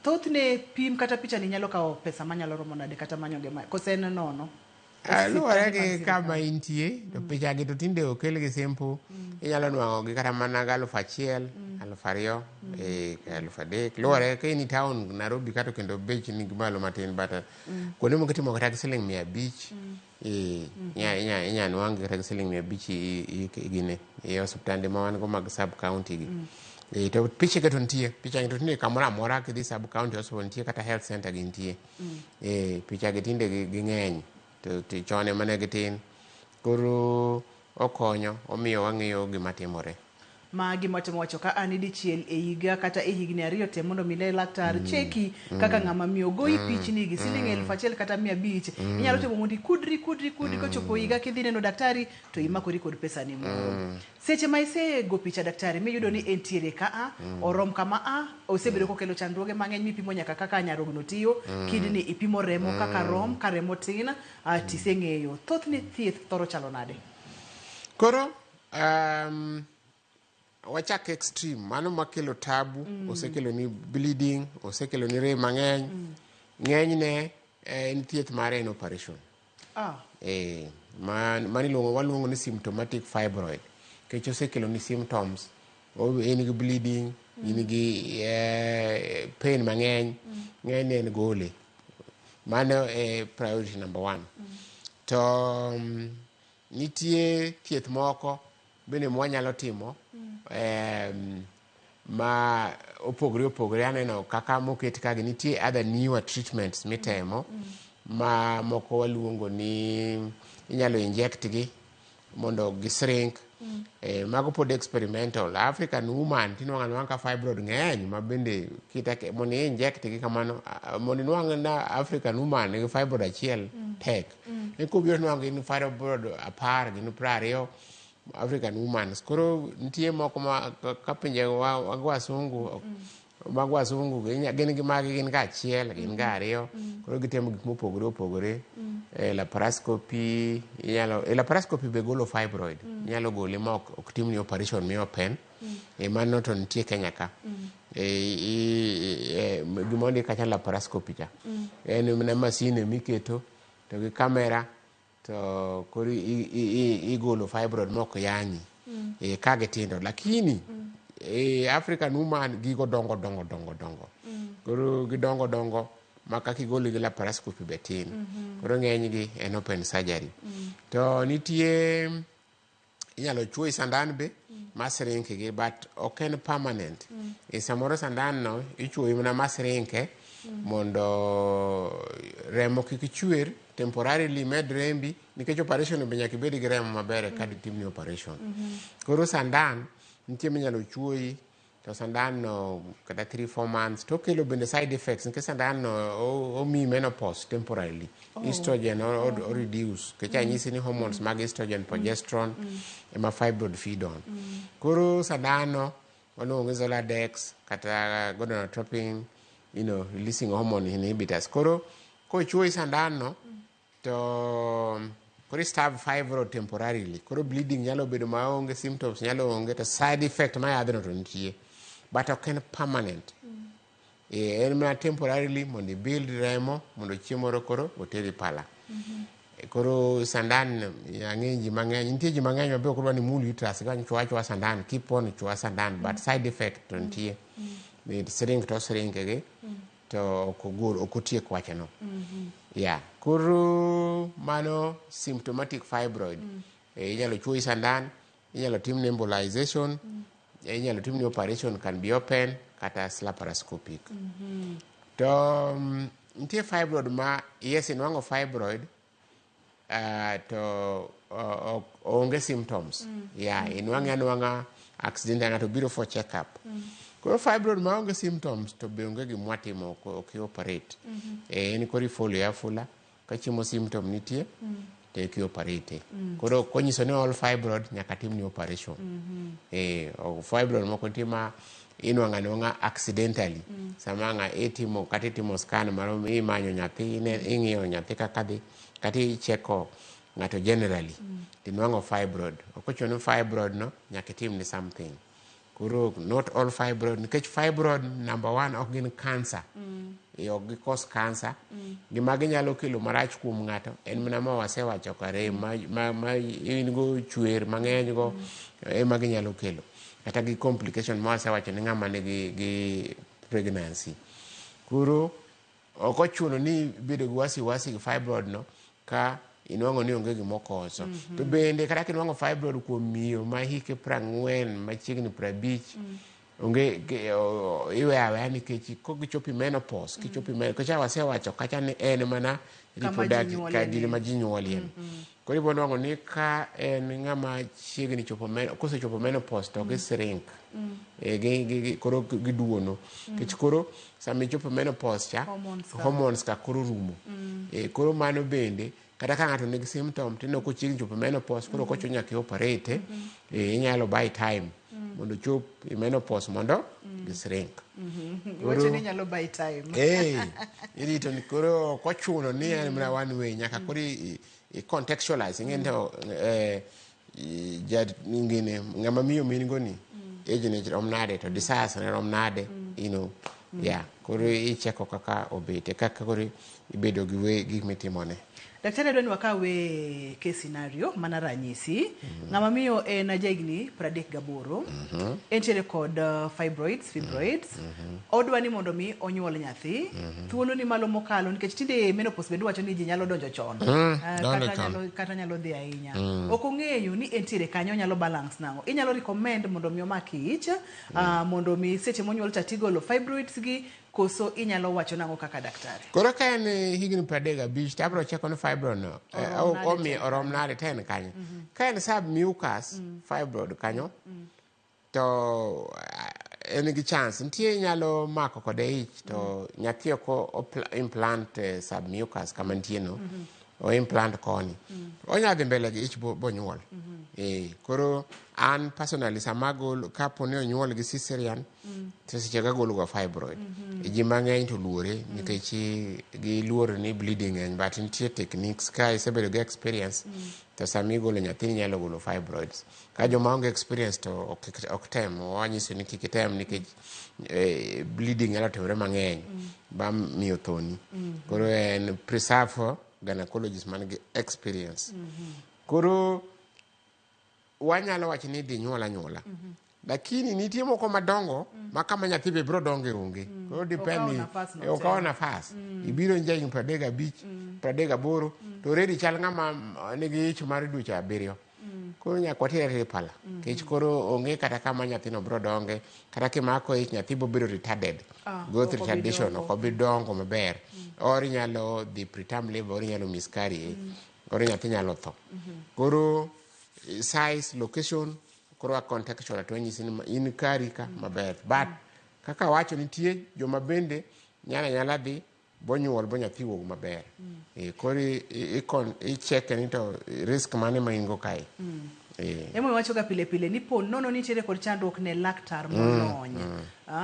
Thothne pim kata picha ni nyalo kawo pesa manyalo romo nade kata manyoge ma kose en nono? Luwore gi kama intie, to picha gi to tinde okel gi simple, inyalo nwang'o gi kata mana gi 1000, 2000, 3000. Luwore ka in e town Nairobi ka to kendo bech nigi malo matin, but kuonde moko itimo kata gi siling 500. Inya nwang' gi kata gi siling 500 gine e osiptande ma wan go mag sub county gi. To piche gi to nitie, picha gi to tinde kamoro amora kidhi sub county hospital nitie kata health center gi nitie. Picha gi tinde gi ng'eny. To chon ema ne gitin. Koro okonyo, omiyo wang'eyo gima timore. Ma gima watemo wacho ka an dichiel e higa kata e higni 2 tem mondo mi ne laktar cheki kaka ng'ama miyo goyi pichni gi siling 1000 kata 500. Inyalo temo mondo ikudri kudri kudri kochopo higa kidhi neno daktari to imakori kod pesa ni moro. Seche ma isego picha daktari miyudo ni entiere ka a, orom kama a, osebedo kokelo chandruoge mang'eny mipimo nyaka kaka nyarogno tiyo, kidney ipimo remo kaka rom, ka remo tin, tiseng'eyo. Thothne thieth thoro chalo nade? Koro wachak extreme, mano makelo tabu, osekelo ni bleeding, osekelo ni rem mang'eny. Ng'enyne en thieth mare en operation. Mano iluongo waluongo ni symptomatic fibroid. Nikech osekelo ni symptoms, en gi bleeding, in gi pain mang'eny, ng'enyne en gole. Mano e priority number 1. To nitie thieth moko bende mwanyalo timo. Ma opogore opogore aneno kaka moket kagi nitie other newer treatments mitemo ma moko waluongo ni inyalo inject gi mondo gi shrink. Mago pod experimental. African woman tinwang'o anwang'a ka fibroid ng'eny ma bende kita mondo i inject gi kamano, mondo inwang' na African woman nigi fibroid achiel tek. Kobiro tinwang'o gin fibroid 10, gin 20 African women. Koro nitie moko ma ka pinje mag wasungu, mag wasungu gin gi magi, gin ga achiel, gin ga ariyo. Koro gitemo gik mopogore opogore. Laparoscopy inyalo, laparoscopy be golo fibroid. Inyalo gole ma ok timni operation mi open. Mano to nitie Kenya ka. Gima ondik kacha laparoscopy cha. En mana masinde miketo to gi kamera to koro igolo fibroid mok yanyi. Ka gitindo, lakini African woman gigo dongo dongo dongo dongo. Koro gidongo dongo ma kaka igolo gi laparoscopy be tin. Koro ng'eny gi en open surgery. To nitie inyalo chuoyi sandan be ma shrink gi, but ok en permanent. Samoro sandan no ichuoyi mana ma shrink mondo remo kik chwer temporarily, med rembi, nikech operation be nyaka ibed gi remo maber eka ditimni operation. Koro sandan nitie minyalo chuoyi, to sandan no kata 3 4 months to okelo bende side effects, nikech sandan no omiyi menopause temporarily. Estrogen o reduce, nikech anyisi ni hormones mag estrogen, progesterone ema fibroid feed on. Koro sandan no waluongo ni Zoladex kata gonadotropin releasing hormone inhibitors. Koro kochuoyi sandan no to koro i starve fibroid temporarily. Koro bleeding nyalo bedo maonge, symptoms nyalo onge, to side effect ma yadhno to nitie, but ok en permanent. En mana temporarily mondo i build remo mondo chieng' moro koro oteri pala. Koro sandan ang'e ji mang'eny, nitie ji mang'eny mabe ok dwa ni mul uterus ka chwa achwa sandan, keep on chwa sandan, but side effect to nitie. It shrink to shrink gi to ok ogol, ok otiek wachno. Yeah, koro mano symptomatic fibroid. Inyalo chuoyi sandan, inyalo timne embolization, inyalo timne operation, can be open kata laparoscopic. To nitie fibroid ma yes, inwang'o fibroid to onge symptoms. Yeah, inwang'e anwang'a accident, ng'ato biro for check up. Koro fibroid ma onge symptoms to be onge gima watimo, ok i operate. En koro ifollow afola ka chiemo symptom nitie to eki operate. Koro konyiso ni all fibroid nyaka timni operation. Fibroid moko nitie ma inwang'o anwang'a accidentally. Sama ng'a itimo kata itimo scan mar imanyo nyathi, ing'iyo nyathi kaka dhi, kata icheko ng'ato generally, tinwang'o fibroid. Ok ochuno ni fibroid no nyaka itimne something. Koro not all fibroid, nikech fibroid number one ok gin cancer. Ok gi cause cancer. Gima ginyalo kelo marach kuom ng'ato en mana ma wasewacho kare ma in go chwer mang'eny go ema ginyalo kelo. Kata gi complication ma wasewacho ni ng'ama nigi gi pregnancy. Koro ok ochuno ni bedo gi wasiwasi gi fibroid no ka inwang'o ni onge gima okoso. To bende kata kinwang'o fibroid kuom miyo ma hike 40 machiegni 50, onge iweyo aweya, nikech kogichopo e menopause, kichopo e nikech wasewacho kacha ni en mana Kama ji reproductive nyuolie ka ni. gine ma ji nyuolie. Koro ibo nwang'o ni ka en ng'ama chiegni chopo kosechopo menopause to gi shrink. Koro giduono. Nikech koro sama ichopo menopause cha, Hormones ka. hormones ka koro rumo. Koro mano bende kata ka ng'ato nigi symptom tineno kochiegni chopo menopause, koro ok ochuno nyaka i operate, inyalo buy time mondo ochop e menopause mondo gi shrink. Iwacho ni inyalo buy time. Irito ni koro ok ochuno ni en mana one way, nyaka koro i contextualize ing'e ni to ja ngine ng'ama miyo min go ni age ne rom nade to desires ne rom nade. Yeah. Koro icheko kaka obet e kaka koro ibedo gi we gik mitimone. Daktari adwa ni wakawe case scenario mana ranyisi. Ng'ama miyo en jahigni 38. Entiere kod fibroids. Odwa ni mondo mi onyuol nyathi. Thuolo ni malo mokalo nikech tinde menopause bende wacho ni ji nyalo donjo chon. Donjo Kata chon. Kata nyalo dhi ahinya. Ok ong'eyo ni entiere kanyo onyalo balance nang'o. Inyalo recommend mondo mi omak ich, mondo mi seche monyuol cha tigolo fibroids gi koso inyalo wacho nang'o kaka daktari. Koro ka en higni 35 to abiro cheko ni fibroid no Orom nade omi te? orom nade te en kanyo. Ka en submucous fibroid kanyo to en gi chance nitie inyalo mako kode ich to nyathi ok implant submucous kama nitie no o implant koni onya dhi mbele gi ich bonyuol. Koro an personally sama agolo kapo ni onyuol gi cesarean to seche go agolo ga fibroid. Ji mang'eny to luore nikech giluor ni bleeding ng'eny but nitie techniques ka isebedo gi experience to sama igolo nyathi inyalo golo fibroids. Ka joma onge experience to ok tem wanyiso ni kik item nikech bleeding nyalo timore mang'eny ba miyo thoni. Koro en preserve for gynecologist man gi experience. Koro wanyalo wacho ni dhi nyuol anyuola. Lakini nitie moko madongo ma kama nyathi be biro donge onge. Koro depend Okawo ni nafas no okawo te. nafas. Ibiro ja higni 35, 38 to already chal ng'ama nigi ich mar dweche 7. Koro nyaka watere atera e pala. Nikech koro onge kata kama nyathino biro donge. Kata kimako ich nyathi biro bedo retarded. Growth Ok obi retardation dongo. ok obi dongo maber. Or inyalo dhi preterm labor, or inyalo miscarry. Koro nyathi nyalo tho. Koro size, location, koro wa contextual to wanyisi ni in kari ka maber. But kaka wacho nitie joma bende nyalo anyala dhi bonyuol bo nyathi wuog maber. Koro icheke ni to risk mane ma in go kae. Emomiyo wacho ga pile pile ni po nono nitiere kod chandruok ne laktar molony.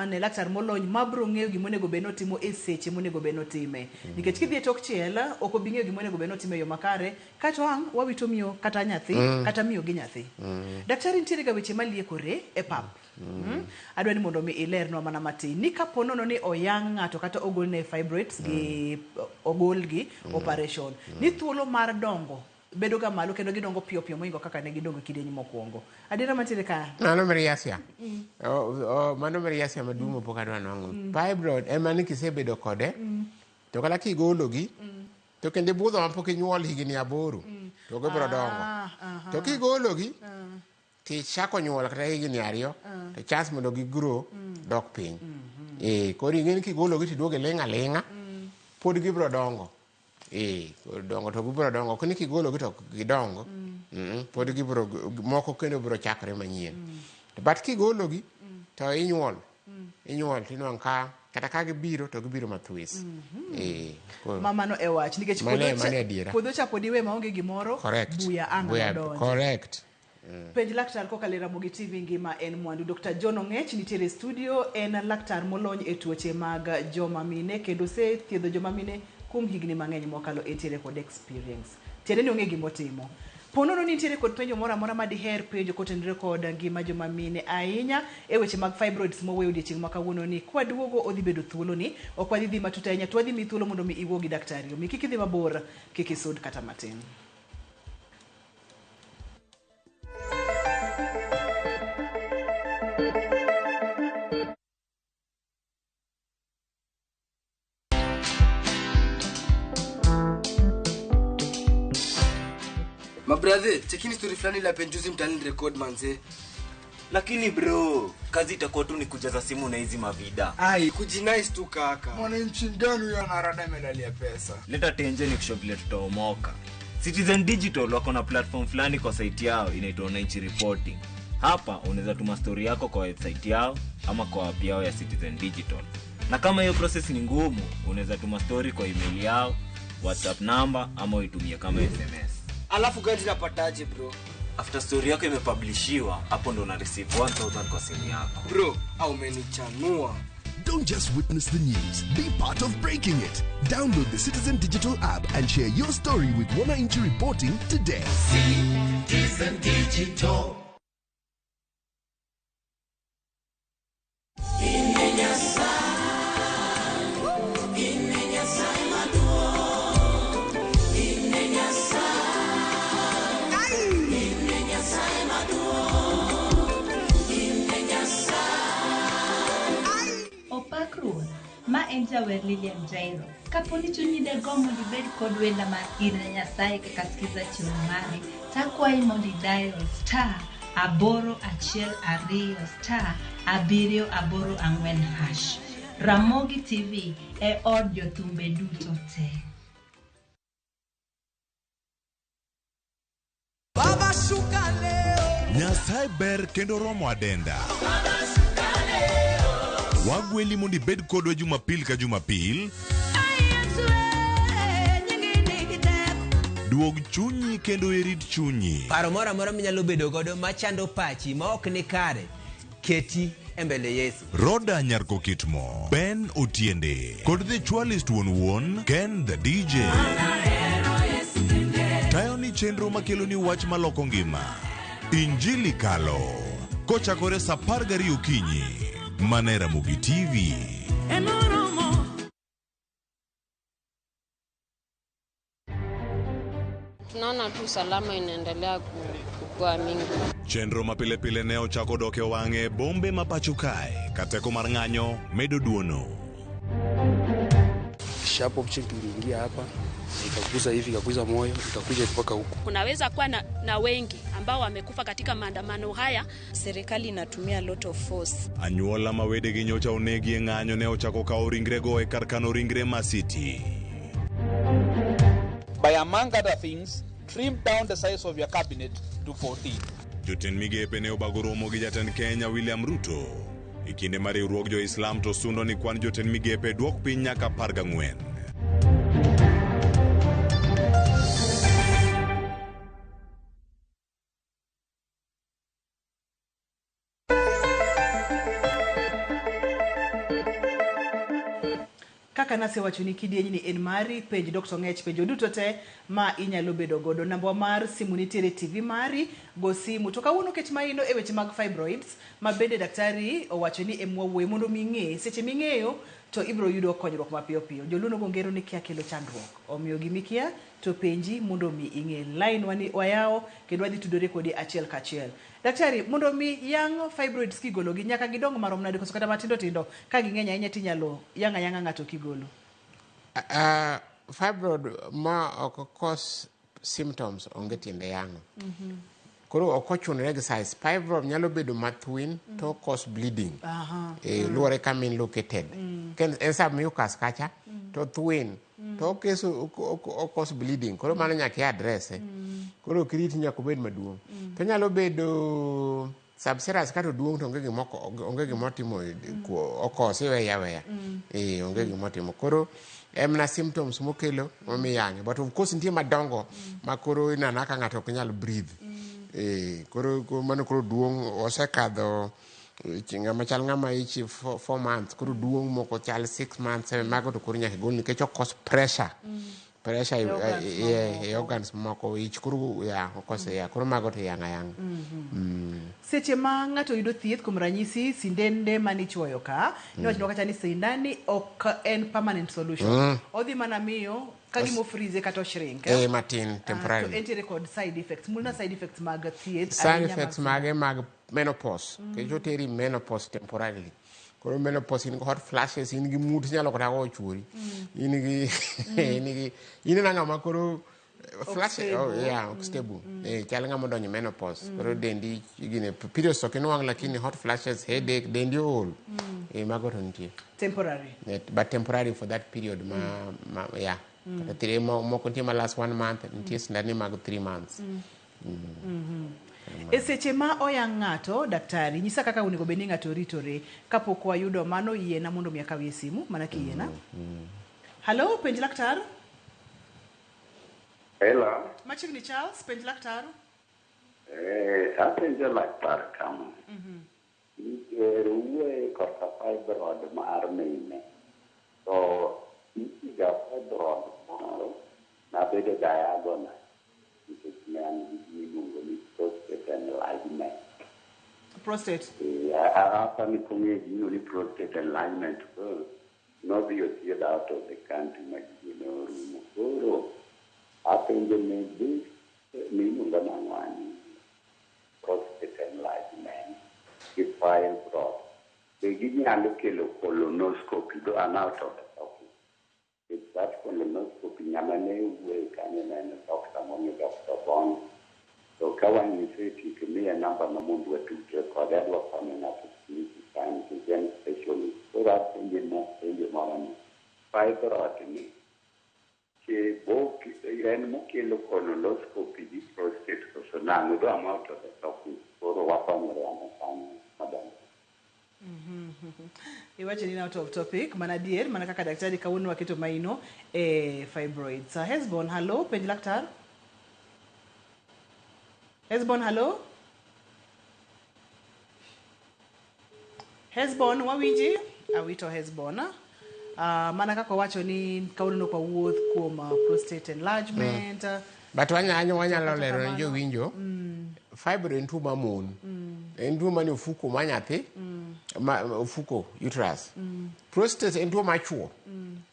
Ne laktar molony mabro ng'eyo gima onego bed notimo e seche monego bed notime. Nikech kidhi e tok chiel, ok obi ng'eyo gima onego bed notimo e yo makare, kato ang' wawito miyo kata nyathi, kata miyo gi nyathi. Daktari nitiere ga weche maliekore e pap. Adwa ni mondo mi ilernwa mana matin ni kapo nono ni oyang' ng'ato kata ogolne fibroids gi ogolgi operation ni thuolo mar dongo bedo ga malo kendo gidongo piyo piyo mohingo kaka ne gidongo e kidieny mokwongo. Adiera mantiere ka? Mano miriasia. Mano miriasia maduong' mapok adwa nwang'o. Fibroid ema ni kisebedo kode to kata kigologi to kendo ibudho mapok inyuol higni 8 to gibiro dongo. To kigologi tichako nyuol kata higni 2 to chance mondo gi grow dok piny. Koro ing'e ni kigologi tiduogo iling' aling'a pod gibiro dongo. Koro dongo to gibiro dongo. Ok ni kigologi to ok gidongo. Pod gibiro moko kendo biro chakore manyien. But kigologi to inyuol. Inyuol tinwang'o ka kata ka gibiro to gibiro mathwis. Koro Ma mano e wach nikech Mano puodho mano e adiera. Puodho cha pod iwe maonge gimoro Correct. buya ang' Buya, nodonji. correct. Penj laktar kokalo e Ramogi TV ngima en mwandu. Dr. John Ong'ech nitiere e studio, en laktar molony e tuoche mag joma mine kendo osethiedho joma mine kuom higni mang'eny mokalo entiere kod experience. Tiende ni ong'e gimotimo. Po nono ni nitiere kod penjo moro amora ma diher penjo kotenore kod ngima joma mine ahinya e weche mag fibroids moweyo odiechieng' ma kawuono ni kwaduogo odhi bedo thuolo ni ok wadhi dhi matut ahinya to wadhi miyi thuolo mondo mi iwuo gi daktari omi kik idhi mabor kik isud kata matin. Mabrathe, chekini story fulani la penjuzi mtaani record manze. Lakini bro, kazi itakuwa tu ni kujaza simu na hizi mavida. Ai, kujinice tu kaka. Mwananchi gani huyo anarada medali pesa? Leta tenje ni kushow vile tutaomoka. Citizen Digital wako na platform fulani kwa site yao inaitwa Wananchi Reporting. Hapa unaweza tuma story yako kwa website yao ama kwa app yao ya Citizen Digital. Na kama hiyo process ni ngumu, unaweza tuma story kwa email yao, WhatsApp number ama uitumie kama SMS. Alafu gani napataje bro? After story yako imepublishiwa, hapo ndo una receive 1000 kwa simu yako. Bro, au umenichanua. Don't just witness the news, be part of breaking it. Download the Citizen Digital app and share your story with Wananchi Reporting today. Citizen Digital. jawer Lilian Jairo. Kapo ni chunyi de gombo mondo ibed kod wenda mar In e Nyasaye kaka skiza chieng' mari, takwayi mondo idial *812*784#. Ramogi TV e od jothumbe duto te. Baba shuka leo. Nyasaye ber kendo romo adenda. Wagweli mondo ibed kodwa Jumapil ka Jumapil. Duog chunyi kendo irit chunyi. Paro moro amora minyalo bedo godo machando pachi ma ok ni kare, keti e mbele Yesu. Roda Nyarkokitmo, Ben Otiende, kod The Chwalist wuon wuon, Ken the DJ. Tayo ni chenro makelo ni wach maloko ngima. Injili Kalo. Kochakore saa 12 okinyi. Mana e Ramogi TV. Tunaona tu usalama inaendelea kukua mingi. Chenro ma pile pile ne ochako dok e wang'e e bombe ma pacho kae ka teko mar ng'anyo medo duono. Sharp object iliingia hapa ikaguza hivi, ikaguza moyo, ikakuja mpaka huku. Kunaweza kuwa na wengi ambao wamekufa katika maandamano haya. Serikali inatumia lot of force. Anyuola ma wedegi nyocha onegi e ng'anyo ne ochako kawo ringrego e kar kano ringre ma City. By among other things, trim down the size of your cabinet to 14. Jotend migepe ne obago romo gi jatend Kenya William Ruto. E kinde ma riwruog jo-Islam to sundo ni kwan jotend migepe duok piny nyaka 14. Kaka nasewacho ni kidieny ni en mari, penj Dr. Ng'ech penjo duto te ma inyalo bedo godo. Namba mar simu nitiere TV mari, go simu. To kawuono ket maino e weche mag fibroids, ma bende daktari owacho ni emwa wuoye mondo ming'e. Seche ming'eyo to ibiro yudo konyruok mapiyo piyo. Joluo nogo ngero ni kia kelo chandruok. Omiyo gimikia to penji mondo mi ing'e. Line wani wayawo kendo wadhi tudore kodi achiel kachiel. Daktari, mondo mi yang' fibroids kigolo gi nyaka gidong marom nade koso kata matindo tindo ka ging'eny ahinya tinyalo yang' ayang'a ng'ato kigolo? Fibroid ma ok cause symptoms onge tiende yang'o. Koro ok ochunore gi size. Fibroid nyalo bedo mathwin to cause bleeding. Luwore kama in located. En submucous kacha to thwin to okeso cause bleeding. Koro mano nyaka i address. Koro ok irit nyaka obed maduong'. To nyalo bedo subserous kata oduong' to onge gimotimo, okose iweye aweya. Onge gimotimo. Koro en na symptoms mokelo momiyo iyang'e. But of course nitie madongo ma koro ineno ka ng'ato ok nyal breathe. Koro mano koro duong' osekadho ng'ama chal ng'ama ich 4 months, koro duong' moko chal 6 months, 7 mago to koro nyaka igol nikech o cause pressure. Pressure e organs moko ich koro ya okose ya koro mago to iyang'o ayang'a. Seche ma ng'ato yudo thieth kuom ranyisi sindende manichuoyo ka, niwachno kacha ni sindani ok en permanent solution. Odhi mana miyo ka gima ofreeze kata oshrink. Matin temporarily. To entiere kod side effects. Mulna side effects mag thieth. Side effects mage mag menopause. Nikech oteri menopause temporarily. Koro menopause in gi hot flashes, in gi mood inyalo kata goyo chuori. In gi in ng'ama koro flash, ok stable. Chal ng'ama odonjo menopause. Koro dendi gine periods ok inwang' lakini hot flashes, headache, dendi ool. Mago to nitie. Temporary. But temporary for that period ma yeah. Kata three moko nitie ma last 1 month, nitie sindani mag 3 months. E seche ma oyang' ng'ato, daktari, nyisa kaka onego bed ni ng'ato ritore kapok wayudo mano. Yiena mondo mi akawie simu, mana kiyiena. Hello, penj laktar. Hello. Machiegni Charles, penj laktar. Apenjo laktar kama. Wuoye korka fibroid mar mine. To nitie fibroid moro nabedo diagonal nikech ne an gi gimiluongo ni prostate enlargement. Prostate? Apani kong'eyo gimiluongo ni prostate enlargement. Koro nodhi othiedha out of the country ma gigo ne orumo. Koro apenjo ni this miluongo nang'o ni prostate enlargement gi fibroid be ginyalo kelo colonoscopy though I'm out of the Nikech that colonoscopy ng'ama ne wuoye kanyo ne en doctor mong'e Dr. Bond. To ka wanyise to miya namba no mondo watudre kode adwa konyo ng'ato kanyo nikech en specialist. Koro apenje na penjo moro ni fibroid ni ke bok en mokelo colonoscopy gi prostate koso nang'o do I'm out of the topic. Koro wakonyore ane kanyo madam. Iwacho ni out of topic, mana adier, mana kaka daktari kawuono waketo maino e fibroids. Hesbon, hallo, penj laktar. Hesbon, hallo. Hesbon, wawinji? Awito Hesbon. Mana kaka wacho ni kawuono kwa wuoth kuom prostate enlargement. But wanyalo lero ne jowinjo. Fibroid en tuo ma mon. En tuo mane ofuko ma nyathi. Ma ofuko uterus. Prostate en tuo ma chuo.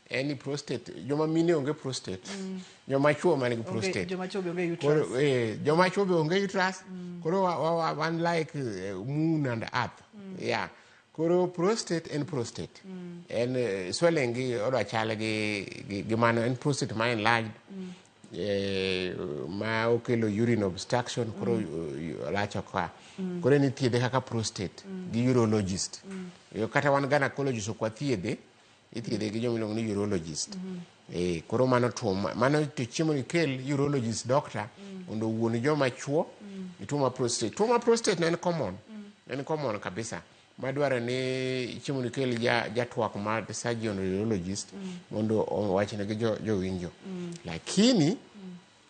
En ni prostate, joma mine onge prostate. Joma chuo man gi prostate. Joma chuo be onge uterus. Koro, joma chuo be onge uterus. Koro wan like moon and earth. Yeah. Koro prostate en prostate. En swelling gi odwa chal gi mano en prostate ma enlarged. Ma okelo urine obstruction koro lacho ka. Koro en ithiedhe kaka prostate gi urologist. Kata wan gynecologist ok wathiedhe, ithiedhe gi joma iluongo ni urologist. Koro mano tuo mano to chiemo ni kel urologist doctor mondo owuon joma chuo tuo ma prostate. Tuo ma prostate en common. En common kabisa. Madwaro ni chiemo ni kel jatwak mar surgeon urologist mondo owachne gi jowinjo. Lakini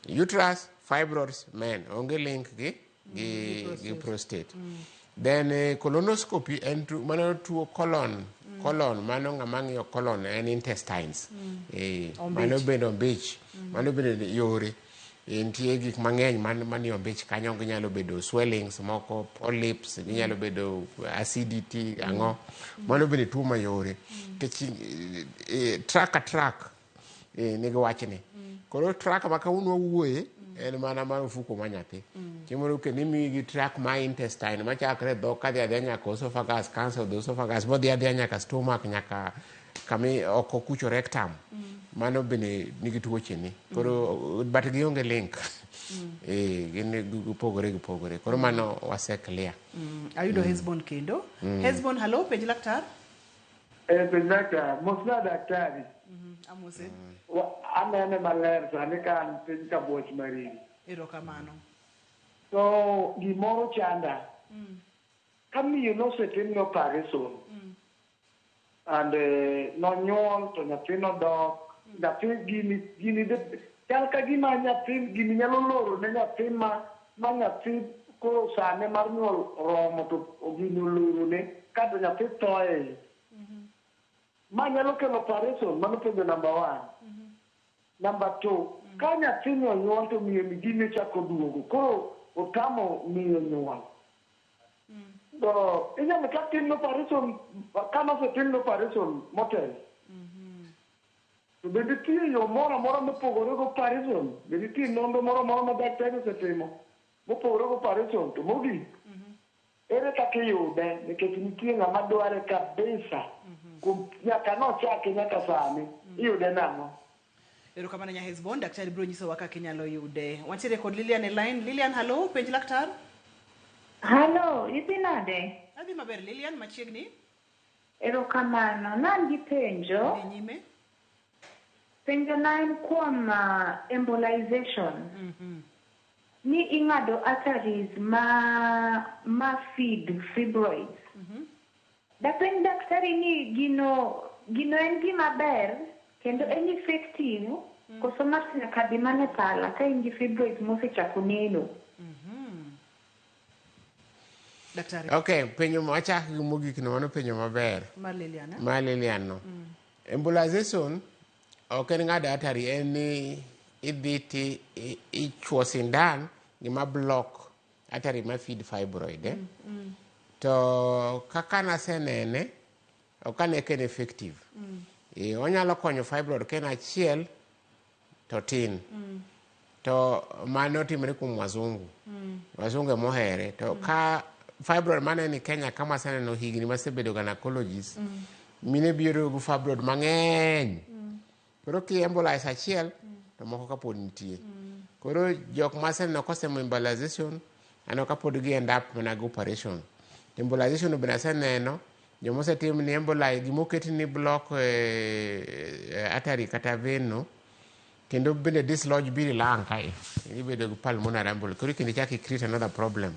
uterus, fibroids, men onge link gi prostate. Then colonoscopy en mano tuo colon. Colon mano ng'ama ng'iyo colon en intestines. Mano bende ombich. Mano bende yore. Nitie gik mang'eny manie ombich kanyo, ginyalo bedo swellings moko, polyps, ginyalo bedo acidity, ang'o. Mano bende tuo mayore. Nikech track ka track nigi wachne. Koro track ma kawuono wawuoye en mana mar ofuko ma nyathi. Chieng' moro kendo imiyi gi track ma intestine machakre dhok kadhi adhiya nyaka esophagus, cancer of the esophagus, modhi adhiya nyaka stomach, nyaka kami oko kucho rectum. Mano bende nigi tuoche ni. Koro but gionge link. Gin gipogore gipogore. Koro mano wase clear. Ayudo Hesbon kendo. Hesbon, hallo, penj laktar. Penj laktar, mosna daktari. Amose. Anene maler sani ka an piny ka buoch mariri. Erokamano. To gimoro chanda. Ka miyo nosetimne operation and nonyuol to nyathi nodok, nyathi gini chal ka gima nyathi gini nyalo loro ne nyathi ma nyathi koro sane mar nyuol oromo to gini oloro ne kato nyathi tho e iye. Ma nyalo kelo operation, mano penjo number 1. Number 2, ka nyathini onyuol to miyo ni gini ochako duogo, koro otamo miyo nyuol. To inyalo chak timne operation, ka nosetimne operation motelo. To be nitie yo moro amora mopogore gi operation, be nitie nonro moro amora ma daktari osetimo mopogore gi operation, to mogik, ere kaka iyude nikech nitie ng'ama dware kabisa kuom nyaka nochake nyaka sani, iyude nang'o? Erokamano nya Hesbon, daktari biro nyisowa kaka inyalo yude. Wantiere kod Lilian e line. Lilian, hallo, penj laktar. Hallo, idhi nade? Adhi maber Lilian, machiegni. Erokamano, nan gi penjo. Dhi nyime. Penjo na en kuom embolization. Ni ing'ado arteries ma feed fibroids. Dapenj daktari ni gino en gima ber kendo en effective koso ng'ato nyaka dhi mana e pala ka in gi fibroids mosechako neno. Daktari. Okay, penjo wachak gi mogik no, mano penjo maber. Mar Lilian. Mar Lilian no. Embolization ok en ng'ado artery, en ni idhi ti ichuo sindan gima block artery ma feed fibroid. To kaka nasenene, ok ane ka en effective. Onyalo konyo fibroid ka en achiel to tin. To mano timore kuom wazungu. Wazungu emohere. To ka fibroid maneno Kenya kama aseneno higni masebedo gynecologist, mine biro gi fibroid mang'eny. Koro ki embolize achiel to moko kapod nitie. Koro jok maseneno kosemo embolization aneno kapod gi end up mana gi operation. Embolization no bende aseneno joma osetim ni embolize gimoket ni block artery kata vein no kendo bende dislodge biro ilang kae ibedo gi pulmonary embolism. Koro kendo ichak i create another problem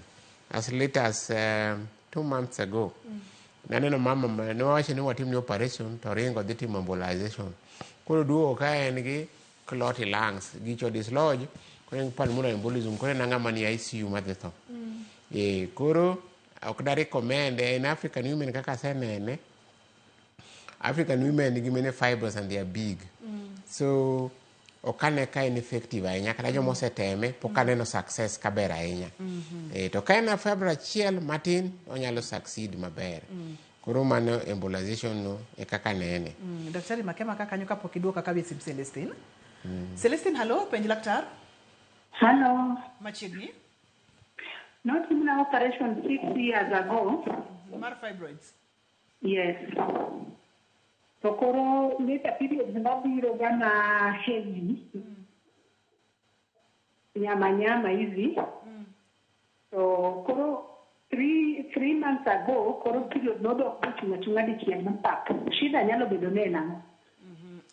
as late as 2 months ago. Naneno mama ma ne wawacho ni watim ni operation to ringo dhi timo embolization. Koro duogo ka en gi clot i lungs, gicho dislodge, koro en gi pulmonary embolism, koro en ng'ama ni ICU madhi tho. Koro ok da recommend in African women kaka asenene. African women nigi many fibroids and they are big. So ok ane ka en effective ahinya kata joma oseteme pok aneno success kaber ahinya. To ka en a fibroid achiel matin onyalo succeed maber. Koro mano embolization no e kaka nene. Daktari Makema ka kanyo kapok iduoka kawie sim Celestine. Celestine, hello, penj laktar. Hello. Machiegni. Notimna operation 6 years ago. Mar fibroids. Yes. To koro later periods nobiro ga ma heavy. Nyama nyama hivi. To koro 3 months ago koro period nodok bochung' achung'a dichiel mapap. Shida nyalo bedo ne en ang'o?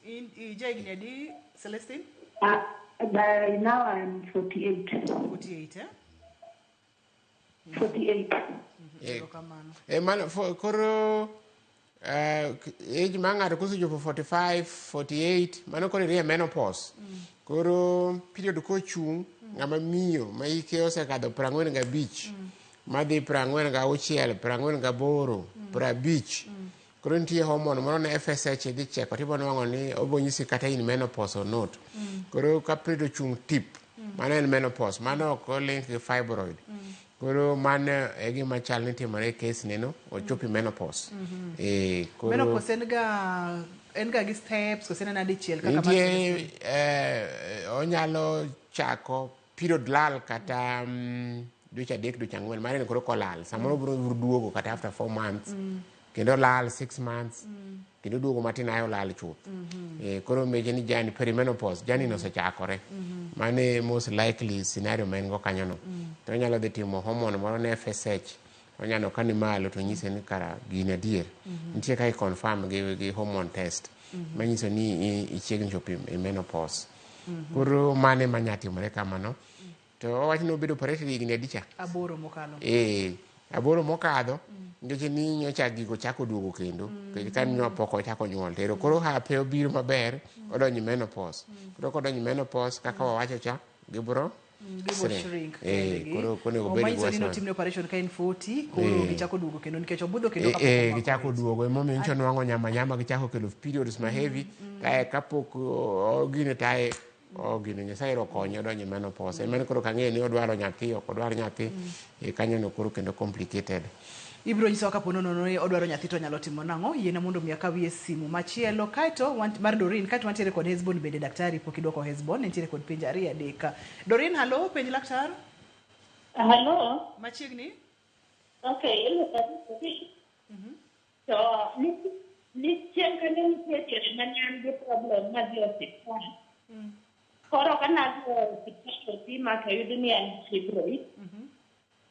In ija higni adi, Celestine? By now I'm 48. 48, eh? 48. Erokamano. Mano, koro age mar ng'ato kosechopo 45, 48, mano koro irie menopause. Koro period kochung', ng'ama miyo ma hike osekadho 45, madhi 46, 48, 50. Koro nitie hormone moro ne FSH idhi cheko tibo nwang'o ni obo nyisi kata in menopause or not. Koro ka period ochung' tip, mano en menopause, mano ok link gi fibroid. Koro mano e gima chal ni timore e case neno, ochopo e menopause. Koro Menopause en ga gi steps kose en dichiel kaka mar nitie onyalo chako period lal kata dweche 3, dweche 4 mare ni koro kolal samoro biro duogo kata after 4 months kendo lal 6 months kendo duogo matin ae olal chuth. Koro meche ni jani perimenopause jani no osechakore. Mano e most likely scenario ma en go kanyo no. To onyalo dhi timo hormone moro ne FSH onyalo ka ni malo to nyise ni kara gini adier. Nitie kaka i confirm gi hormone test manyiso ni ichiegni chopo e menopause. Koro mano ema nya timore kamano. To owach ni obedo operated higni adi cha? 8 mokalo. 8 mokadho nikech ni nyocha gigo chako duogo kendo nikech ka nyo pok ochako nyuol tero koro hape obiro maber odonjo e menopause. Koro kodonjo e menopause kaka wawacho cha gibro Gibo shrink. shrink kendgi. Koro onego obed gi Manyiso ni wasiwasi. notimne operation ka en 40 koro gichako duogo kendo nikech obudho kendo kapok omako gichako ich. Duogo emomiyo nyocha nwang'o nyama nyama gichako kelo periods ma heavy kae kapok gine tae gino Nyasaye ero okonye odonjo e menopause. Emane koro kang'eyo ni odwaro nyathi ok odwar nyathi kanyo no koro kendo complicated. Ibiro nyisowa kapo nono ni odwaro nyathi to onyalo timo nang'o. Yiena mondo mi akawie simu machielo kaeto mar Dorin kaeto wantiere kod Hesbon bende daktari pok idwoko Hesbon nitiere kod penjo ariyo adek. Dorin, hello, penj laktar. Hello. Machiegni. Okay, to ni chien kanyo nitie diere mane an gi problem madhi e osiptal. Koro ka nadhi e osiptal opima to oyud ni an gi fibroid.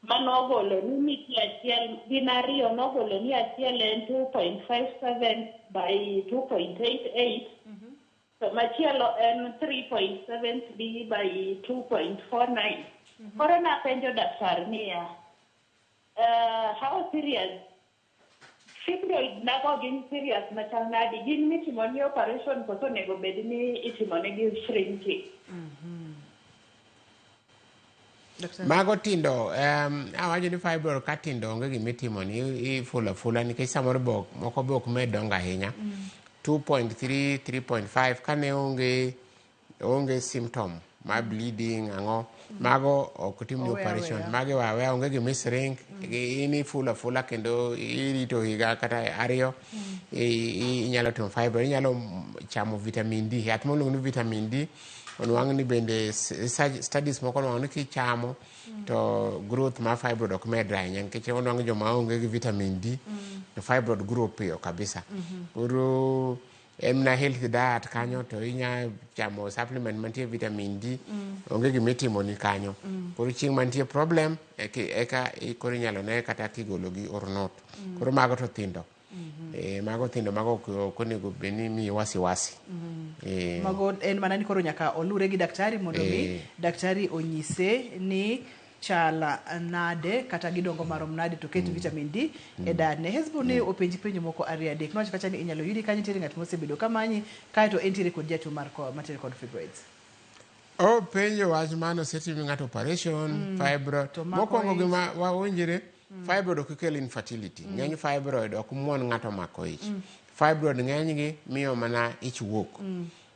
Manogolo ni nitie achiel gin ariyo nogolo ni achiel en 2.57 by 2.88 to machielo en 3.73 by 2.49. Koro napenjo daktar niya, how serious fibroid nago gin serious machal nadi gin mitimo ni operation koso onego bed ni itimo negi shrinking? Daktari. Mago tindo awacho ni fibroid ka tindo onge gimitimo ni ifulo afula nikech samoro be moko be ok med dongo ahinya. 2.3 3.5 kane onge symptom mar bleeding ang'o mago ok timni Owe operation. aweya. Mago iweyo aweya onge gima shrink in ifulo afula kendo irito higa kata 2 inyalo timo fibroid inyalo chamo vitamin D yath miluongo ni vitamin D onwang' ni bende research studies moko onwang'o ni kichamo to growth mar fibroid ok medre ahinya nikech onwang'o joma onge gi vitamin D to fibroid grow piyo kabisa. Koro En mana healthy diet kanyo to inya chamo supplement mantie vitamin D. Onge gimitimo ni kanyo. Koro chieng' mantie problem eka koro inyalo ne kata kigologi or not. Koro mago to thindo. Mago thindo mago ok onego bed ni miyi wasiwasi. Mago en mana ni koro nyaka olure gi daktari mondo mi daktari onyise ni chala nade kata gidongo marom nade to ket vitamin D e dadne. Hezbo ne openji penjo moko ariyo adek. Nowacho kacha ni inyalo yudi kanyo nitiere ng'at mosebedo kamanyi kaeto entiere kod jatuo mar mantiere kod fibroids. Openjo wach mano osetim ng'ato operation fibroid. To mako Mokwongo ich. gima wawinjre, fibroid ok kel infertility. Ng'eny fibroid ok muon ng'ato mako ich. Fibroid ng'enygi miyo mana ich wuok.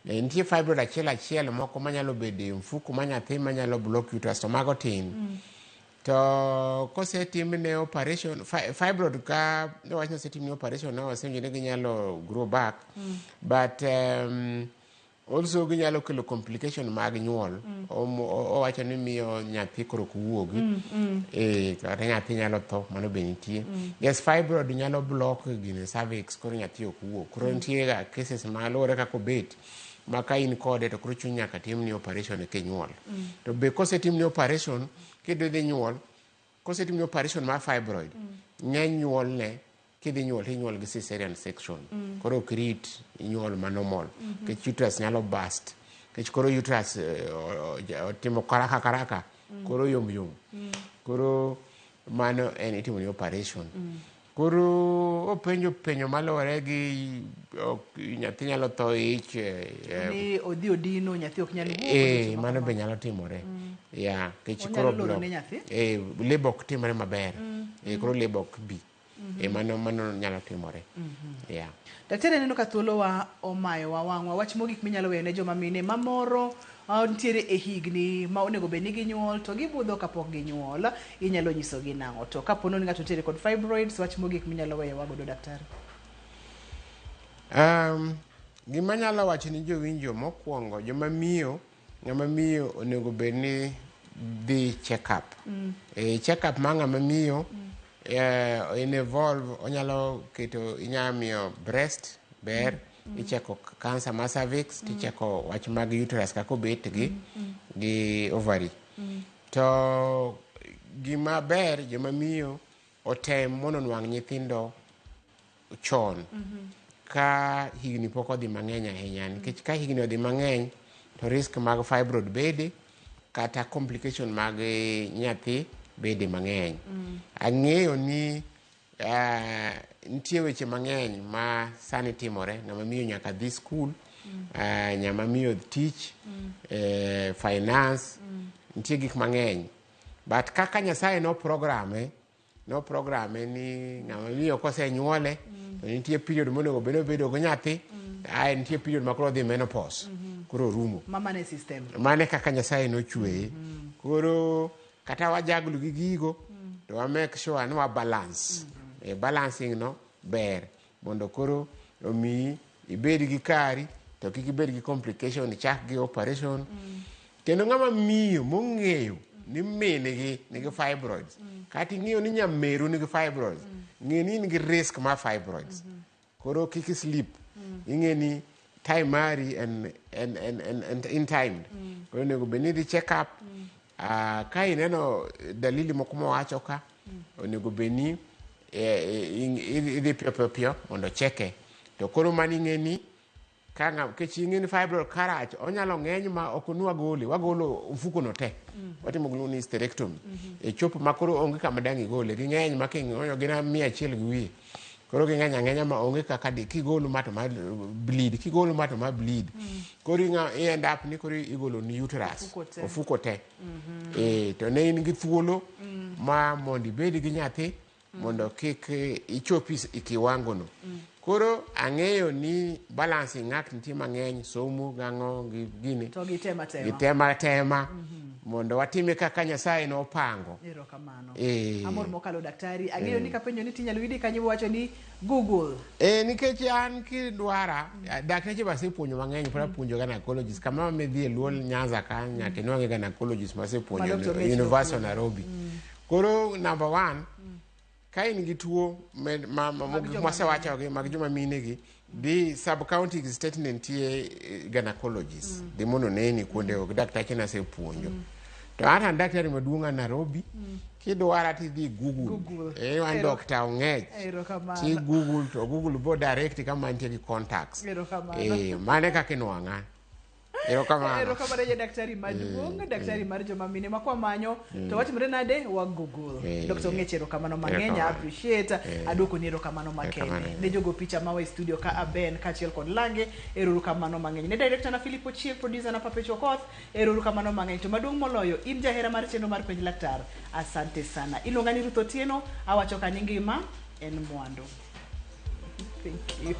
Nitie fibroid achiel achiel moko manyalo bedo e mfuko ma nyathi manyalo block uterus to mago tin. To kosetimne operation fibroid ka wach ni osetimne operation no wasewinjo ni ginyalo grow back. But also ginyalo kelo complication mag nyuol. Owacho ni miyo nyathi koro ok wuogi. Kata nyathi nyalo tho, mano be nitie. Yes, fibroid nyalo block gine cervix koro nyathi ok wuog. Koro nitie ga cases ma luwore kaka obet ma ka in kode to koro chuny nyaka timni operation eka inyuol. To be kosetimni operation kidhi dhi nyuol, kosetimni operation mar fibroid, ng'eny nyuolne kidhi nyuol tinyuol gi cesarean section. Koro ok rit nyuol ma normal. Nikech uterus nyalo burst. Nikech koro uterus otimo karaka karaka, koro yom yom. Koro mano en itimo ni operation. Koro openjo penjo maluwore gi nyathi nyalo tho ich. Ni odhi odino nyathi ok nyal wuok. Mano be nyalo timore. Yeah, nikech Onyalo koro loro block. ne nyathi? Labor ok timore maber. Koro labor ok bi. Mano nyalo timore. Yeah. Daktari aneno ka thuolo wa omayo wa wang'wa. Wach mogik minyalo weyo ne joma mine mamoro nitiere e higni ma onego bed ni ginyuol to gibudho kapok ginyuol, inyalo nyisogi nang'o? To kapo ni ng'ato nitiere kod fibroids, wach mogik minyalo weyo wa godo daktari? Gima anyalo wacho ni jowinjo mokwongo, joma miyo, ng'ama miyo onego bed ni dhi check up. Check up mar ng'ama miyo involve onyalo keto inya miyo breast ber, icheko cancer mar cervix, ticheko wach mag uterus kaka obet gi ovary. To gima ber joma miyo otem mondo onwang' nyithindo chon. Ka higni pok odhi mang'eny ahinya, nikech ka higni odhi mang'eny to risk mag fibroid bede kata complication mag nyathi bede mang'eny. Ang'eyo ni nitie weche mang'eny ma sani timore, ng'ama miyo nyaka dhi skul, ng'ama miyo tich, finance, nitie gik mang'eny. But kaka Nyasaye no programe ni ng'ama miyo kosenyuole, to nitie period monego bed ni obedo go nyathi, ae nitie period ma koro odhi menopause, koro orumo. Mama ne system. Mane kaka Nyasaye nochweye. Koro kata wajaglu gi gigo, to wa make sure ni wa balance. Balancing no ber mondo koro omiyi ibed gi kari to kik ibed gi complication ichak gi operation. Kendo ng'ama miyo mong'eyo ni min gi nigi fibroids, kata ing'eyo ni nyameru nigi fibroids, ng'e ni in gi risk mar fibroids. Koro kik sleep. Ing'e ni time mari en in timed. Koro onego bed ni idhi check up. Ka ineno dalili moko mowacho ka, onego bed ni idhi piyo piyo piyo mondo cheke. To koro mano ing'e ni ka nikech ing'e ni fibroid karach onyalo ng'eny ma ok nwagole, wagolo mfuko no te. Watimo gimiluongo ni hysterectomy. E chopo ma koro onge kama dang' igole, ging'eny ma king'oyo gin 100 1/2. Koro ging'eny ang'enya ma onge kaka di kigolo ma to ma bleed, kigolo ma to ma bleed. Koro i end up ni koro igolo ni uterus, Ofuko te. ofuko te. To ne in gi thuolo ma mondo ibed gi nyathi mondo kik ichopi e kiwango no. Koro ang'eyo ni balancing act nitie mang'eny, somo gang'o gi gini. To gitema tema. Gitema tema mondo watime kaka Nyasaye nopango. Erokamano. Eh. Amor mokalo daktari. Ang'eyo ni kapenjo ni tinyalo yudi kanyo wacho ni Google. Nikech an kidwara, dakteche be asepuonjo mang'eny, pod apuonjo gynecologist. Kama midhi e Luo Nyanza ka nyaka inwang'e gynecologist masepuonjo Ma Dr. Mechi University of nopuonjo. Nairobi. Koro number one, ka in gi tuo Mag joma masewachogi mag joma mine gi, Di sub county gi state ne nitie gynecologist. Dhi mondo neni kuonde go daktache nasepuonjo. To an an daktari maduong' a Nairobi. Kidwara tidhi Google. Google. Eh, an Dr. Ong'ech. Erokamano. Ti Google to Google bo direct kama nitie gi contacts. Erokamano. Eh, mano e kaka inwang'a. Erokamano. Erokamano ja daktari maduong', daktari mar joma mine ma kwamanyo to watimore nade wa Google. Dr. Ong'ech erokamano mang'eny, I Erokamano. appreciate. Aduoko ni erokamano makende. Erokamano. Ne jogo picha mawa e studio ka Aben kaachiel kod Lange, erokamano mang'eny. Ne director na Philip Ochieng, producer na Papecho Okoth, erokamano mang'eny. To maduong' moloyo, in jahera mar chenro mar Penj Laktar, asante sana. Iluonga ni Ruth Otieno, awacho ka ni ngima en mwandu. Thank you.